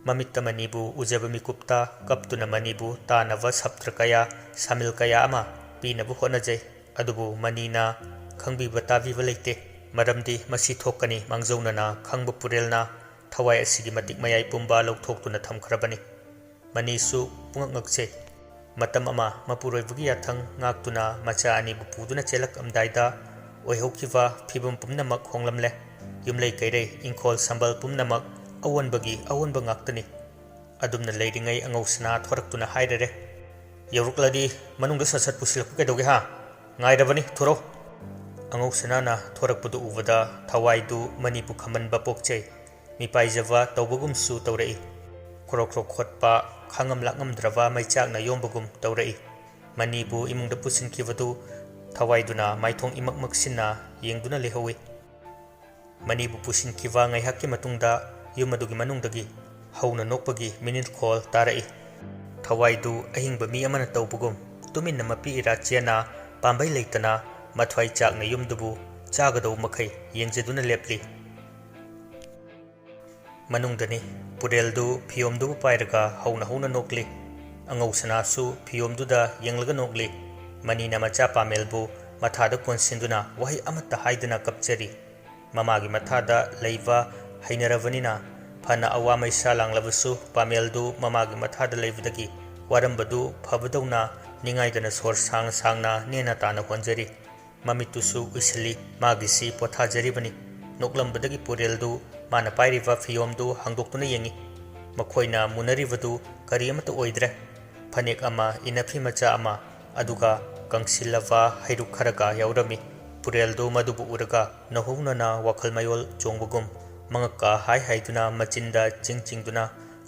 ꯃꯃꯤꯠꯇ ꯃꯅꯤꯕꯨ ꯎꯖꯕ ꯃꯤꯀꯨꯞꯇ ꯀꯞꯇꯨꯅ ꯃꯅꯤꯕꯨ ꯇꯥꯅꯕ ꯁꯞꯇ꯭ꯔ ꯀꯌꯥ, ꯁꯥꯃꯤꯜ ꯀꯌꯥ ꯑꯃ ꯄꯤꯅꯕ ꯍꯣꯠꯅꯖꯩ꯫ ꯑꯗꯨꯕꯨ ꯃꯅꯤꯅ ꯈꯪꯕꯤꯕ ꯇꯥꯕꯤꯕ ꯂꯩꯇꯦ꯫ ꯃꯔꯝꯗꯤ ꯃꯁꯤ ꯊꯣꯛꯀꯅꯤ ꯃꯥꯡꯖꯧꯅꯅ ꯈꯪꯕ ꯄꯨꯔꯦꯜꯅ ꯊꯋꯥꯏ ꯑꯁꯤꯒꯤ ꯃꯇꯤꯛ ꯃꯌꯥꯏ ꯄꯨꯝꯕ ꯂꯧꯊꯣꯛꯇꯨꯅ ꯊꯝꯈ꯭ꯔꯕꯅꯤ꯫ ꯃꯅꯤꯁꯨ ꯄꯨꯡꯉꯛ ꯉꯛꯆꯩ꯫ ꯃꯇꯝ ꯑꯃ ꯃꯄꯨꯔꯣꯏꯕꯒꯤ ꯌꯥꯊꯪ ꯉꯥꯛꯇꯨꯅ ꯃꯆꯥ ꯑꯅꯤꯕꯨ ꯄꯨꯗꯨꯅ ꯆꯦꯜꯂꯛꯂꯝꯗꯥꯏꯗ ꯑꯣꯏꯍꯧꯈꯤꯕ ꯐꯤꯕꯝ ꯄꯨꯝꯅꯃꯛ ꯍꯣꯡꯂꯝꯂꯦ꯫ ꯌꯨꯝꯂꯩ ꯀꯩꯔꯩ, ꯏꯪꯈꯣꯜ ꯁꯝꯕꯜ ꯄꯨꯝꯅꯃꯛ ꯑꯑꯣꯟꯕꯒꯤ ꯑꯑꯣꯟꯕ ꯉꯥꯛꯇꯅꯤ꯫ ꯑꯗꯨꯝꯅ ꯂꯩꯔꯤꯉꯩ ꯑꯉꯧꯁꯅꯥ ꯊꯣꯔꯛꯇꯨꯅ ꯍꯥꯏꯔꯔꯦ, "ꯌꯧꯔꯛꯂꯗꯤ ꯃꯅꯨꯡꯗ ꯁꯠ ꯁꯠ ꯄꯨꯁꯤꯜꯂꯛꯄ ꯀꯩꯗꯧꯒꯦ ꯍꯥ? ꯉꯥꯏꯔꯕꯅꯤ, ꯊꯣꯔꯛꯑꯣ!" ꯑꯉꯧꯁꯅꯥꯅ ꯊꯣꯔꯛꯄꯗꯨ ꯎꯕꯗ ꯊꯋꯥꯏꯗꯨ ꯃꯅꯤꯄꯨ ꯈꯝꯍꯟꯕ ꯄꯣꯛꯆꯩ꯫ ꯃꯤꯄꯥꯏꯖꯕ ꯇꯧꯕꯒꯨꯝꯁꯨ ꯇꯧꯔꯛꯏ꯫ ꯈ꯭ꯔꯣꯛ ꯈ꯭ꯔꯣꯛ ꯈꯣꯠꯄ, ꯈꯥꯡꯉꯝ ꯂꯥꯛꯉꯝꯗ꯭ꯔꯕ ꯃꯩꯆꯥꯛꯅ ꯌꯣꯝꯕꯒꯨꯝ ꯇꯧꯔꯛꯏ꯫ ꯃꯅꯤꯕꯨ ꯏꯃꯨꯡꯗ ꯄꯨꯁꯤꯟꯈꯤꯕꯗꯨ ꯊꯋꯥꯏꯗꯨꯅ ꯃꯥꯏꯊꯣꯡ ꯏꯃꯛ ꯃꯛꯁꯤꯟꯅ ꯌꯦꯡꯗꯨꯅ ꯂꯩꯍꯧꯏ꯫ ꯃꯅꯤꯕꯨ ꯄꯨꯁꯤꯟꯈꯤꯕ ꯉꯥꯏꯍꯥꯛꯀꯤ ꯃꯇꯨꯡꯗ ꯌꯨꯝ ꯑꯗꯨꯒꯤ ꯃꯅꯨꯡꯗꯒꯤ ꯍꯧꯅ ꯅꯣꯛꯄꯒꯤ ꯃꯤꯅꯤꯜꯈꯣꯜ ꯇꯥꯔꯛꯏ꯫ ꯊꯋꯥꯏꯗꯨ ꯑꯍꯤꯡꯕ ꯃꯤ ꯑꯃꯅ ꯇꯧꯕꯒꯨꯝ ꯇꯨꯃꯤꯟꯅ ꯃꯄꯤ ꯏꯔꯥ ꯆꯦꯟꯅ ꯄꯥꯝꯕꯩ ꯂꯩꯇꯅ ꯃꯊ꯭ꯋꯥꯏ ꯆꯥꯛꯅ ꯌꯨꯝꯗꯨꯕꯨ ꯆꯥꯒꯗꯧ ꯃꯈꯩ ꯌꯦꯡꯖꯗꯨꯅ ꯂꯦꯞꯂꯤ꯫ ꯃꯅꯨꯡꯗꯅꯤ꯫ ꯄꯨꯔꯦꯜꯗꯨ ꯐꯤꯌꯣꯝꯗꯨꯕꯨ ꯄꯥꯏꯔꯒ ꯍꯧꯅ ꯍꯧꯅ ꯅꯣꯛꯂꯤ꯫ ꯑꯉꯧꯁꯅꯥꯁꯨ ꯐꯤꯌꯣꯝꯗꯨꯗ ꯌꯦꯡꯂꯒ ꯅꯣꯛꯂꯤ꯫ ꯃꯅꯤꯅ ꯃꯆꯥ ꯄꯥꯃꯦꯜꯕꯨ ꯃꯊꯥꯗ ꯀꯣꯟꯁꯤꯟꯗꯨꯅ ꯋꯥꯍꯩ ꯑꯃꯠꯇ ꯍꯥꯏꯗꯅ ꯀꯞꯆꯔꯤ꯫ ꯃꯃꯥꯒꯤ ꯃꯊꯥꯗ ꯂꯩꯕ ꯍꯩꯅꯔꯕꯅꯤꯅ ꯐꯅ ꯑꯋꯥ ꯃꯩꯁꯥ ꯂꯥꯡꯂꯕꯁꯨ ꯄꯥꯃꯦꯜꯗꯨ ꯃꯃꯥꯒꯤ ꯃꯊꯥꯗ ꯂꯩꯕꯗꯒꯤ ꯋꯥꯔꯝꯕꯗꯨ ꯐꯕꯗꯧꯅ ꯅꯤꯡꯉꯥꯏꯗꯅ ꯁꯣꯔ ꯁꯥꯡ ꯁꯥꯡꯅ ꯅꯦꯅ ꯇꯥꯅ ꯍꯣꯟꯖꯔꯤ꯫ ꯃꯃꯤꯠꯇꯨꯁꯨ ꯎꯏꯁꯤꯜꯂꯤ꯫ ꯃꯥꯒꯤꯁꯤ ꯄꯣꯊꯥꯖꯔꯤꯕꯅꯤ꯫ ꯅꯣꯛꯂꯝꯕꯗꯒꯤ ꯄꯨꯔꯦꯜꯗꯨ ꯃꯥꯅ ꯄꯥꯏꯔꯤꯕ ꯐꯤꯌꯣꯝꯗꯨ ꯍꯥꯡꯗꯣꯛꯇꯨꯅ ꯌꯦꯡꯉꯤ꯫ ꯃꯈꯣꯏꯅ ꯃꯨꯟꯅꯔꯤꯕꯗꯨ ꯀꯔꯤ ꯑꯃꯠꯇ ꯑꯣꯏꯗ꯭ꯔꯦ꯫ ꯐꯅꯦꯛ ꯑꯃ, ꯏꯅꯐꯤ ꯃꯆꯥ ꯑꯃ, ꯑꯗꯨꯒ ꯀꯪꯁꯤꯜꯂꯕ ꯍꯩꯔꯨꯛ ꯈꯔꯒ ꯌꯥꯎꯔꯝꯃꯤ꯫ ꯄꯨꯔꯦꯜꯗꯨ ꯃꯗꯨꯕꯨ ꯎꯔꯒ ꯅꯧꯍꯧꯅꯅ ꯋꯥꯈꯜ ꯃꯌꯣꯜ ꯆꯣꯡꯕꯒꯨꯝ ꯃꯉꯛꯀ ꯍꯥꯏ ꯍꯥꯏꯗꯨꯅ ꯃꯆꯤꯟꯗ ꯆꯤꯡ ꯆꯤꯡꯗꯨꯅ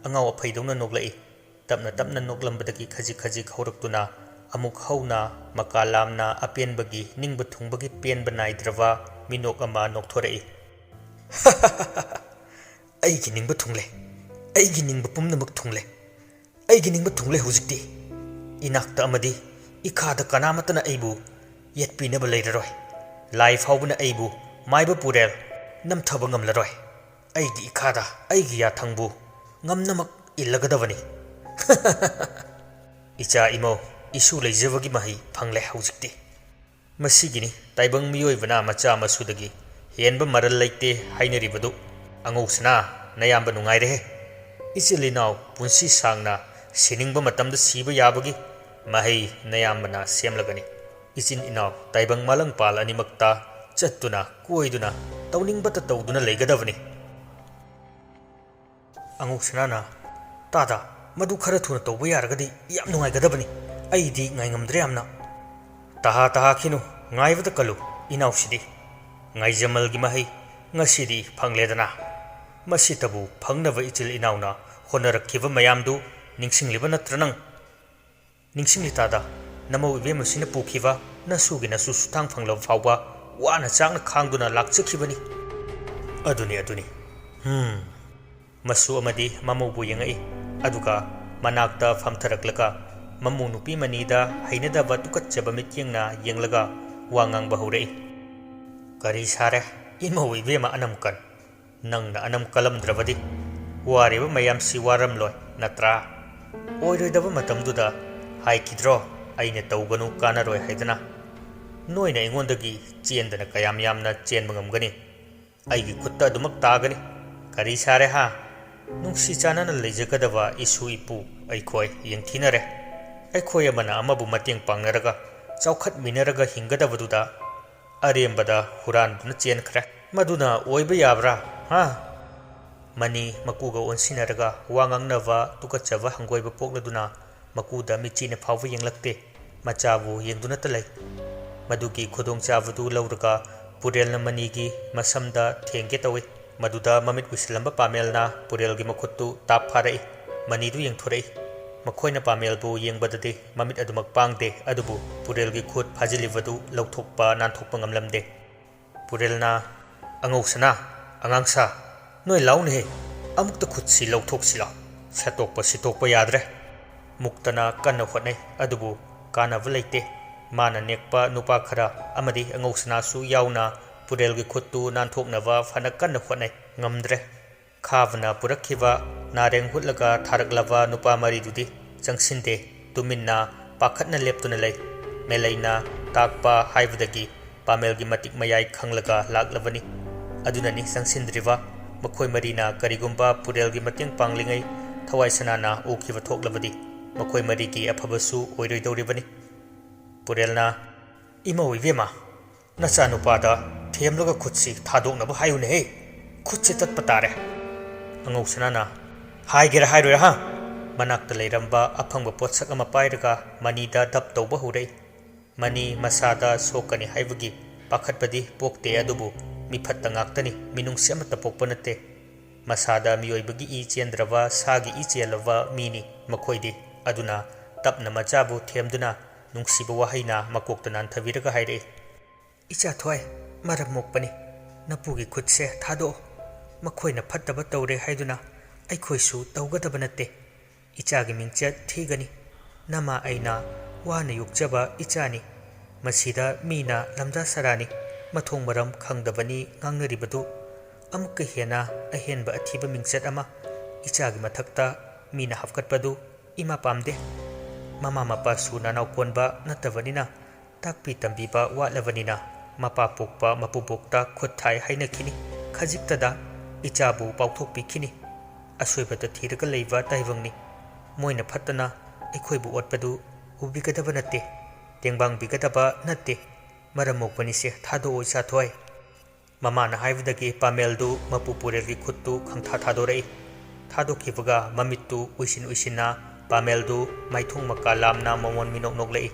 ꯑꯉꯥꯎ ꯑꯐꯩꯗꯧꯅ ꯅꯣꯛꯂꯛꯏ꯫ ꯇꯞꯅ ꯇꯞꯅ ꯅꯣꯛꯂꯝꯕꯗꯒꯤ ꯈꯖꯤꯛ ꯈꯖꯤꯛ ꯍꯧꯔꯛꯇꯨꯅ ꯑꯃꯨꯛ ꯍꯧꯅ ꯃꯀꯥ ꯂꯥꯝꯅ ꯑꯄꯦꯟꯕꯒꯤ ꯅꯤꯡꯕ ꯊꯨꯡꯕꯒꯤ ꯄꯦꯟꯕ ꯅꯥꯏꯗ꯭ꯔꯕ ꯃꯤꯅꯣꯛ ꯑꯃ ꯅꯣꯛꯊꯣꯔꯛꯏ꯫ "ꯑꯩꯒꯤ ꯅꯤꯡꯕ ꯊꯨꯡꯂꯦ, ꯑꯩꯒꯤ ꯅꯤꯡꯕ ꯄꯨꯝꯅꯃꯛ ꯊꯨꯡꯂꯦ, ꯑꯩꯒꯤ ꯅꯤꯡꯕ ꯊꯨꯡꯂꯦ ꯍꯧꯖꯤꯛꯇꯤ꯫ ꯏꯅꯥꯛꯇ ꯑꯃꯗꯤ ꯏꯈꯥꯗ ꯀꯅꯥꯃꯠꯇꯅ ꯑꯩꯕꯨ ꯌꯦꯠꯄꯤꯅꯕ ꯂꯩꯔꯔꯣꯏ꯫ ꯂꯥꯏ ꯐꯥꯎꯕꯅ ꯑꯩꯕꯨ ꯃꯥꯏꯕ ꯄꯨꯔꯦꯜ ꯅꯝꯊꯕ ꯉꯝꯂꯔꯣꯏ꯫ ꯑꯩꯒꯤ ꯏꯈꯥꯗ ꯑꯩꯒꯤ ꯌꯥꯊꯪꯕꯨ ꯉꯝꯅꯃꯛ ꯏꯜꯂꯒꯗꯕꯅꯤ꯫" "ꯏꯆꯥ ꯏꯃꯧ, ꯏꯁꯨ ꯂꯩꯖꯕꯒꯤ ꯃꯍꯩ ꯐꯪꯂꯦ ꯍꯧꯖꯤꯛꯇꯤ꯫ ꯃꯁꯤꯒꯤꯅꯤ ꯇꯥꯏꯕꯪ ꯃꯤꯑꯣꯏꯕꯅ ꯃꯆꯥ ꯃꯁꯨꯗꯒꯤ ꯍꯦꯟꯕ ꯃꯔꯜ ꯂꯩꯇꯦ ꯍꯥꯏꯅꯔꯤꯕꯗꯨ꯫ ꯑꯉꯧꯁꯅꯥ, ꯅꯌꯥꯝꯕ ꯅꯨꯡꯉꯥꯏꯔꯦꯍꯦ꯫ ꯏꯆꯤꯜ ꯏꯅꯥꯎ ꯄꯨꯟꯁꯤ ꯁꯥꯡꯅ ꯁꯤꯅꯤꯡꯕ ꯃꯇꯝꯗ ꯁꯤꯕ ꯌꯥꯕꯒꯤ ꯃꯍꯩ ꯅꯌꯥꯝꯕꯅ ꯁꯦꯝꯂꯒꯅꯤ꯫ ꯏꯆꯤꯟ ꯏꯅꯥꯎ ꯇꯥꯏꯕꯪ ꯃꯥꯂꯪꯄꯥꯜ ꯑꯅꯤꯃꯛꯇ ꯆꯠꯇꯨꯅ ꯀꯣꯏꯗꯨꯅ ꯇꯧꯅꯤꯡꯕꯇ ꯇꯧꯗꯨꯅ ꯂꯩꯒꯗꯕꯅꯤ꯫" ꯑꯉꯧꯁꯅꯥꯅ, "ꯇꯥꯗ, ꯃꯗꯨ ꯈꯔ ꯊꯨꯅ ꯇꯧꯕ ꯌꯥꯔꯒꯗꯤ ꯌꯥꯝ ꯅꯨꯡꯉꯥꯏꯒꯗꯕꯅꯤ꯫ ꯑꯩꯗꯤ ꯉꯥꯏꯉꯝꯗ꯭ꯔꯦ ꯌꯥꯝꯅ꯫" "ꯇꯍꯥ ꯇꯍꯥꯈꯤꯅꯨ, ꯉꯥꯏꯕꯗ ꯀꯜꯂꯨ, ꯏꯅꯥꯎꯁꯤꯗꯤ꯫ ꯉꯥꯏꯖꯃꯜꯒꯤ ꯃꯍꯩ ꯉꯁꯤꯗꯤ ꯐꯪꯂꯦꯗꯅ꯫ ꯃꯁꯤꯇꯕꯨ ꯐꯪꯅꯕ ꯏꯆꯤꯜ ꯏꯅꯥꯎꯅ ꯍꯣꯠꯅꯔꯛꯈꯤꯕ ꯃꯌꯥꯝꯗꯨ ꯅꯤꯡꯁꯤꯡꯂꯤꯕ ꯅꯠꯇ꯭ꯔ ꯅꯪ? ꯅꯤꯡꯁꯤꯡꯂꯤ ꯇꯥꯗ, ꯅꯃꯧ ꯏꯕꯦꯝꯃꯁꯤꯅ ꯄꯨꯈꯤꯕ ꯅꯁꯨꯒꯤ ꯅꯁꯨ ꯁꯨꯊꯥꯡ ꯐꯪꯂꯕ ꯐꯥꯎꯕ ꯋꯥꯅ ꯆꯥꯛꯅ ꯈꯥꯡꯗꯨꯅ ꯂꯥꯛꯆꯈꯤꯕꯅꯤ꯫" "ꯑꯗꯨꯅꯤ, ꯑꯗꯨꯅꯤ꯫ ꯍꯝ꯫" ꯃꯁꯨ ꯑꯃꯗꯤ ꯃꯃꯧꯕꯨ ꯌꯦꯡꯉꯛꯏ꯫ ꯑꯗꯨꯒ ꯃꯅꯥꯛꯇ ꯐꯝꯊꯔꯛꯂꯒ ꯃꯃꯧ ꯅꯨꯄꯤ ꯃꯅꯤꯗ ꯍꯩꯅꯗꯕ ꯇꯨꯀꯠꯆꯕ ꯃꯤꯠꯌꯦꯡꯅ ꯌꯦꯡꯂꯒ ꯋꯥ ꯉꯥꯡꯕ ꯍꯧꯔꯛꯏ꯫ "ꯀꯔꯤ ꯁꯥꯔꯦ? ꯏꯃꯧ ꯏꯕꯦꯝꯃ ꯑꯅꯝꯀꯟ꯫ ꯅꯪꯅ ꯑꯅꯝ ꯀꯜꯂꯝꯗ꯭ꯔꯕꯗꯤ ꯋꯥꯔꯤꯕ ꯃꯌꯥꯝꯁꯤ ꯋꯥꯔꯝꯂꯣꯏ, ꯅꯠꯇ꯭ꯔꯥ? ꯑꯣꯏꯔꯣꯏꯗꯕ ꯃꯇꯝꯗꯨꯗ ꯍꯥꯏꯈꯤꯗ꯭ꯔꯣ, ꯑꯩꯅ ꯇꯧꯒꯅꯨ, ꯀꯥꯟꯅꯔꯣꯏ ꯍꯥꯏꯗꯅ? ꯅꯣꯏꯅ ꯑꯩꯉꯣꯟꯗꯒꯤ ꯆꯦꯟꯗꯅ ꯀꯌꯥꯝ ꯌꯥꯝꯅ ꯆꯦꯟꯕ ꯉꯝꯒꯅꯤ? ꯑꯩꯒꯤ ꯈꯨꯠꯇ ꯑꯗꯨꯃꯛ ꯇꯥꯒꯅꯤ꯫ ꯀꯔꯤ ꯁꯥꯔꯦ ꯍꯥ? ꯅꯨꯡꯁꯤ ꯆꯥꯟꯅꯅ ꯂꯩꯖꯒꯗꯕ ꯏꯁꯨ ꯏꯄꯨ ꯑꯩꯈꯣꯏ ꯌꯦꯡꯊꯤꯅꯔꯦ꯫ ꯑꯩꯈꯣꯏ ꯑꯃꯅ ꯑꯃꯕꯨ ꯃꯇꯦꯡ ꯄꯥꯡꯅꯔꯒ ꯆꯥꯎꯈꯠꯃꯤꯟꯅꯔꯒ ꯍꯤꯡꯒꯗꯕꯗꯨꯗ ꯑꯔꯦꯝꯕꯗ ꯍꯨꯔꯥꯟꯗꯨꯅ ꯆꯦꯟꯈ꯭ꯔꯦ꯫ ꯃꯗꯨꯅ ꯑꯣꯏꯕ ꯌꯥꯕ꯭ꯔꯥ? ꯍꯥ?" ꯃꯅꯤ ꯃꯀꯨꯒ ꯑꯣꯟꯁꯤꯟꯅꯔꯒ ꯋꯥ ꯉꯥꯡꯅꯕ ꯇꯨꯀꯠꯆꯕ ꯍꯪꯒꯣꯏꯕ ꯄꯣꯛꯂꯗꯨꯅ ꯃꯀꯨꯗ ꯃꯤꯠꯆꯤꯅ ꯐꯥꯎꯕ ꯌꯦꯡꯂꯛꯇꯦ꯫ ꯃꯆꯥꯕꯨ ꯌꯦꯡꯗꯨꯅꯇ ꯂꯩ꯫ ꯃꯗꯨꯒꯤ ꯈꯨꯗꯣꯡꯆꯥꯕꯗꯨ ꯂꯧꯔꯒ ꯄꯨꯔꯦꯜꯅ ꯃꯅꯤꯒꯤ ꯃꯁꯝꯗ ꯊꯦꯡꯒꯦ ꯇꯧꯏ꯫ ꯃꯗꯨꯗ ꯃꯃꯤꯠ ꯎꯏꯁꯤꯜꯂꯝꯕ ꯄꯥꯃꯦꯜꯅ ꯄꯨꯔꯦꯜꯒꯤ ꯃꯈꯨꯠꯇꯨ ꯇꯥꯞ ꯐꯥꯔꯛꯏ꯫ ꯃꯅꯤꯗꯨ ꯌꯦꯡꯊꯣꯔꯛꯏ꯫ ꯃꯈꯣꯏꯅ ꯄꯥꯃꯦꯜꯕꯨ ꯌꯦꯡꯕꯗꯗꯤ ꯃꯃꯤꯠ ꯑꯗꯨꯃꯛ ꯄꯥꯡꯗꯦ, ꯑꯗꯨꯕꯨ ꯄꯨꯔꯦꯜꯒꯤ ꯈꯨꯠ ꯐꯥꯖꯤꯜꯂꯤꯕꯗꯨ ꯂꯧꯊꯣꯛꯄ ꯅꯥꯟꯊꯣꯛꯄ ꯉꯝꯂꯝꯗꯦ꯫ ꯄꯨꯔꯦꯜꯅ, "ꯑꯉꯧꯁꯅꯥ, ꯑꯉꯥꯡꯁꯥ, ꯅꯣꯏ ꯂꯥꯎꯅꯦꯍꯦ, ꯑꯃꯨꯛꯇ ꯈꯨꯠꯁꯤ ꯂꯧꯊꯣꯛꯁꯤꯂꯣ꯫ ꯁꯠꯇꯣꯛꯄ ꯁꯤꯠꯇꯣꯛꯄ ꯌꯥꯗ꯭ꯔꯦ꯫" ꯃꯨꯛꯇꯅ ꯀꯟꯅ ꯍꯣꯠꯅꯩ, ꯑꯗꯨꯕꯨ ꯀꯥꯟꯅꯕ ꯂꯩꯇꯦ꯫ ꯃꯥꯅ ꯅꯦꯛꯄ ꯅꯨꯄꯥ ꯈꯔ ꯑꯃꯗꯤ ꯑꯉꯧꯁꯅꯥꯁꯨ ꯌꯥꯎꯅ ꯄꯨꯔꯦꯜꯒꯤ ꯈꯨꯠꯇꯨ ꯅꯥꯟꯊꯣꯛꯅꯕ ꯐꯅ ꯀꯟꯅ ꯍꯣꯠꯅꯩ, ꯉꯝꯗ꯭ꯔꯦ꯫ ꯈꯥꯕꯅ ꯄꯨꯔꯛꯈꯤꯕ ꯅꯥꯔꯦꯡ ꯍꯨꯠꯂꯒ ꯊꯥꯔꯛꯂꯕ ꯅꯨꯄꯥ ꯃꯔꯤꯗꯨꯗꯤ ꯆꯪꯁꯤꯟꯗꯦ, ꯇꯨꯃꯤꯟꯅ ꯄꯥꯈꯠꯅ ꯂꯦꯞꯇꯨꯅ ꯂꯩ꯫ ꯃꯦꯂꯩꯅ ꯇꯥꯛꯄ ꯍꯥꯏꯕꯗꯒꯤ ꯄꯥꯃꯦꯜꯒꯤ ꯃꯇꯤꯛ ꯃꯌꯥꯏ ꯈꯪꯂꯒ ꯂꯥꯛꯂꯕꯅꯤ꯫ ꯑꯗꯨꯅꯅꯤ ꯆꯪꯁꯤꯟꯗ꯭ꯔꯤꯕ꯫ ꯃꯈꯣꯏ ꯃꯔꯤꯅ ꯀꯔꯤꯒꯨꯝꯕ ꯄꯨꯔꯦꯜꯒꯤ ꯃꯇꯦꯡ ꯄꯥꯡꯂꯤꯉꯩ ꯊꯋꯥꯏ ꯁꯅꯥꯅ ꯎꯈꯤꯕ ꯊꯣꯛꯂꯕꯗꯤ ꯃꯈꯣꯏ ꯃꯔꯤꯒꯤ ꯑꯐꯕꯁꯨ ꯑꯣꯏꯔꯣꯏꯗꯧꯔꯤꯕꯅꯤ꯫ ꯄꯨꯔꯦꯜꯅ, "ꯏꯃꯧ ꯏꯕꯦꯝꯃ, ꯅꯆꯥꯅꯨꯄꯥꯗ ꯊꯦꯝꯂꯒ ꯈꯨꯠꯁꯤ ꯊꯥꯗꯣꯛꯅꯕ ꯍꯥꯏꯌꯨꯅꯦꯍꯦ꯫ ꯈꯨꯠꯁꯤ ꯇꯠꯄ ꯇꯥꯔꯦ꯫" ꯑꯉꯧꯁꯅꯥꯅ, ꯍꯥꯏꯒꯦꯔꯥ ꯍꯥꯏꯔꯣꯏꯔꯥ ꯍꯥ? ꯃꯅꯥꯛꯇ ꯂꯩꯔꯝꯕ ꯑꯐꯪꯕ ꯄꯣꯠꯁꯛ ꯑꯃ ꯄꯥꯏꯔꯒ ꯃꯅꯤꯗ ꯗꯞ ꯇꯧꯕ ꯍꯧꯔꯛꯏ꯫ ꯃꯅꯤ ꯃꯁꯥꯗ ꯁꯣꯛꯀꯅꯤ ꯍꯥꯏꯕꯒꯤ ꯄꯥꯈꯠꯄꯗꯤ ꯄꯣꯛꯇꯦ, ꯑꯗꯨꯕꯨ ꯃꯤꯐꯠꯇ ꯉꯥꯛꯇꯅꯤ, ꯃꯤꯅꯨꯡꯁꯤ ꯑꯃꯠꯇ ꯄꯣꯛꯄ ꯅꯠꯇꯦ꯫ ꯃꯁꯥꯗ ꯃꯤꯑꯣꯏꯕꯒꯤ ꯏ ꯆꯦꯟꯗ꯭ꯔꯕ ꯁꯥꯒꯤ ꯏ ꯆꯦꯜꯂꯕ ꯃꯤꯅꯤ ꯃꯈꯣꯏꯗꯤ꯫ ꯑꯗꯨꯅ ꯇꯞꯅ ꯃꯆꯥꯕꯨ ꯊꯦꯝꯗꯨꯅ ꯅꯨꯡꯁꯤꯕ ꯋꯥꯍꯩꯅ ꯃꯀꯣꯛꯇ ꯅꯥꯟꯊꯕꯤꯔꯒ ꯍꯥꯏꯔꯛꯏ, "ꯏꯆꯥ ꯊꯣꯏ, ꯃꯔꯝ ꯃꯣꯛꯄꯅꯤ꯫ ꯅꯄꯨꯒꯤ ꯈꯨꯠꯁꯦ ꯊꯥꯗꯣꯛꯑꯣ꯫ ꯃꯈꯣꯏꯅ ꯐꯠꯇꯕ ꯇꯧꯔꯦ ꯍꯥꯏꯗꯨꯅ ꯑꯩꯈꯣꯏꯁꯨ ꯇꯧꯒꯗꯕ ꯅꯠꯇꯦ꯫ ꯏꯆꯥꯒꯤ ꯃꯤꯡꯆꯠ ꯊꯤꯒꯅꯤ꯫ ꯅꯃꯥ ꯑꯩꯅ ꯋꯥꯅ ꯌꯣꯛꯆꯕ ꯏꯆꯥꯅꯤ꯫ ꯃꯁꯤꯗ ꯃꯤꯅ ꯂꯝꯗꯥ ꯁꯔꯥꯅꯤ, ꯃꯊꯣꯡ ꯃꯔꯝ ꯈꯪꯗꯕꯅꯤ ꯉꯥꯡꯅꯔꯤꯕꯗꯨ꯫ ꯑꯃꯨꯛꯀ ꯍꯦꯟꯅ ꯑꯍꯦꯟꯕ ꯑꯊꯤꯕ ꯃꯤꯡꯆꯠ ꯑꯃ ꯏꯆꯥꯒꯤ ꯃꯊꯛꯇ ꯃꯤꯅ ꯍꯥꯞꯀꯠꯄꯗꯨ ꯏꯃꯥ ꯄꯥꯝꯗꯦ꯫ ꯃꯃꯥ ꯃꯄꯥꯁꯨ ꯅꯅꯥꯎ ꯀꯣꯟꯕ ꯅꯠꯇꯕꯅꯤꯅ, ꯇꯥꯛꯄꯤ ꯇꯝꯕꯤꯕ ꯋꯥꯠꯂꯕꯅꯤꯅ, ꯃꯄꯥ ꯄꯣꯛꯄ ꯃꯄꯨꯕꯣꯛꯇ ꯈꯨꯠ ꯊꯥꯏ ꯍꯥꯏꯅꯈꯤꯅꯤ꯫ ꯈꯖꯤꯛꯇꯗ ꯏꯆꯥꯕꯨ ꯄꯥꯎꯊꯣꯛꯄꯤꯈꯤꯅꯤ꯫ ꯑꯁꯣꯏꯕꯇ ꯊꯤꯔꯒ ꯂꯩꯕ ꯇꯥꯏꯕꯪꯅꯤ꯫ ꯃꯣꯏꯅ ꯐꯠꯇꯅ ꯑꯩꯈꯣꯏꯕꯨ ꯑꯣꯠꯄꯗꯨ ꯎꯕꯤꯒꯗꯕ ꯅꯠꯇꯦ, ꯇꯦꯡꯕꯥꯡꯕꯤꯒꯗꯕ ꯅꯠꯇꯦ꯫ ꯃꯔꯝ ꯃꯣꯛꯄꯅꯤꯁꯦ, ꯊꯥꯗꯣꯛꯑꯣ ꯏꯆꯥ ꯊꯣꯏ꯫" ꯃꯃꯥꯅ ꯍꯥꯏꯕꯗꯒꯤ ꯄꯥꯃꯦꯜꯗꯨ ꯃꯄꯨ ꯄꯨꯔꯦꯜꯒꯤ ꯈꯨꯠꯇꯨ ꯈꯪꯊꯥ ꯊꯥꯗꯣꯔꯛꯏ꯫ ꯊꯥꯗꯣꯛꯈꯤꯕꯒ ꯃꯃꯤꯠꯇꯨ ꯎꯏꯁꯤꯟ ꯎꯏꯁꯤꯟꯅ ꯄꯥꯃꯦꯜꯗꯨ ꯃꯥꯏꯊꯣꯡ ꯃꯀꯥ ꯂꯥꯝꯅ ꯃꯃꯣꯟ ꯃꯤꯅꯣꯛ ꯅꯣꯛꯂꯛꯏ꯫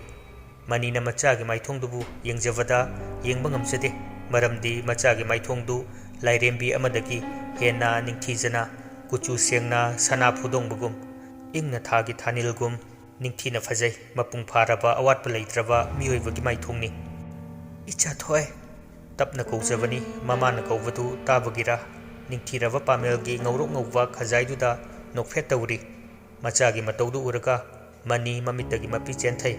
ꯃꯅꯤꯅ ꯃꯆꯥꯒꯤ ꯃꯥꯏꯊꯣꯡꯗꯨꯕꯨ ꯌꯦꯡꯖꯕꯗ ꯌꯦꯡꯕ ꯉꯝꯖꯗꯦ, ꯃꯔꯝꯗꯤ ꯃꯆꯥꯒꯤ ꯃꯥꯏꯊꯣꯡꯗꯨ ꯂꯥꯏꯔꯦꯝꯕꯤ ꯑꯃꯗꯒꯤ ꯍꯦꯟꯅ ꯅꯤꯡꯊꯤꯖꯅ, ꯀꯨꯆꯨ ꯁꯦꯡꯅ ꯁꯅꯥ ꯐꯨꯗꯣꯡꯕꯒꯨꯝ, ꯏꯪꯅ ꯊꯥꯒꯤ ꯊꯥꯅꯤꯜꯒꯨꯝ ꯅꯤꯡꯊꯤꯅ ꯐꯖꯩ꯫ ꯃꯄꯨꯡ ꯐꯥꯔꯕ, ꯑꯋꯥꯠꯄ ꯂꯩꯇ꯭ꯔꯕ ꯃꯤꯑꯣꯏꯕꯒꯤ ꯃꯥꯏꯊꯣꯡꯅꯤ꯫ "ꯏꯆꯥ ꯊꯣꯏ" ꯇꯞꯅ ꯀꯧꯖꯕꯅꯤ꯫ ꯃꯃꯥꯅ ꯀꯧꯕꯗꯨ ꯇꯥꯕꯒꯤꯔ, ꯅꯤꯡꯊꯤꯔꯕ ꯄꯥꯃꯦꯜꯒꯤ ꯉꯧꯔꯣꯛ ꯉꯧꯕ ꯈꯖꯥꯏꯗꯨꯗ ꯅꯣꯛꯐꯦꯠ ꯇꯧꯔꯤ꯫ ꯃꯆꯥꯒꯤ ꯃꯇꯧꯗꯨ ꯎꯔꯒ ꯃꯅꯤ ꯃꯃꯤꯠꯇꯒꯤ ꯃꯄꯤ ꯆꯦꯟꯊꯩ꯫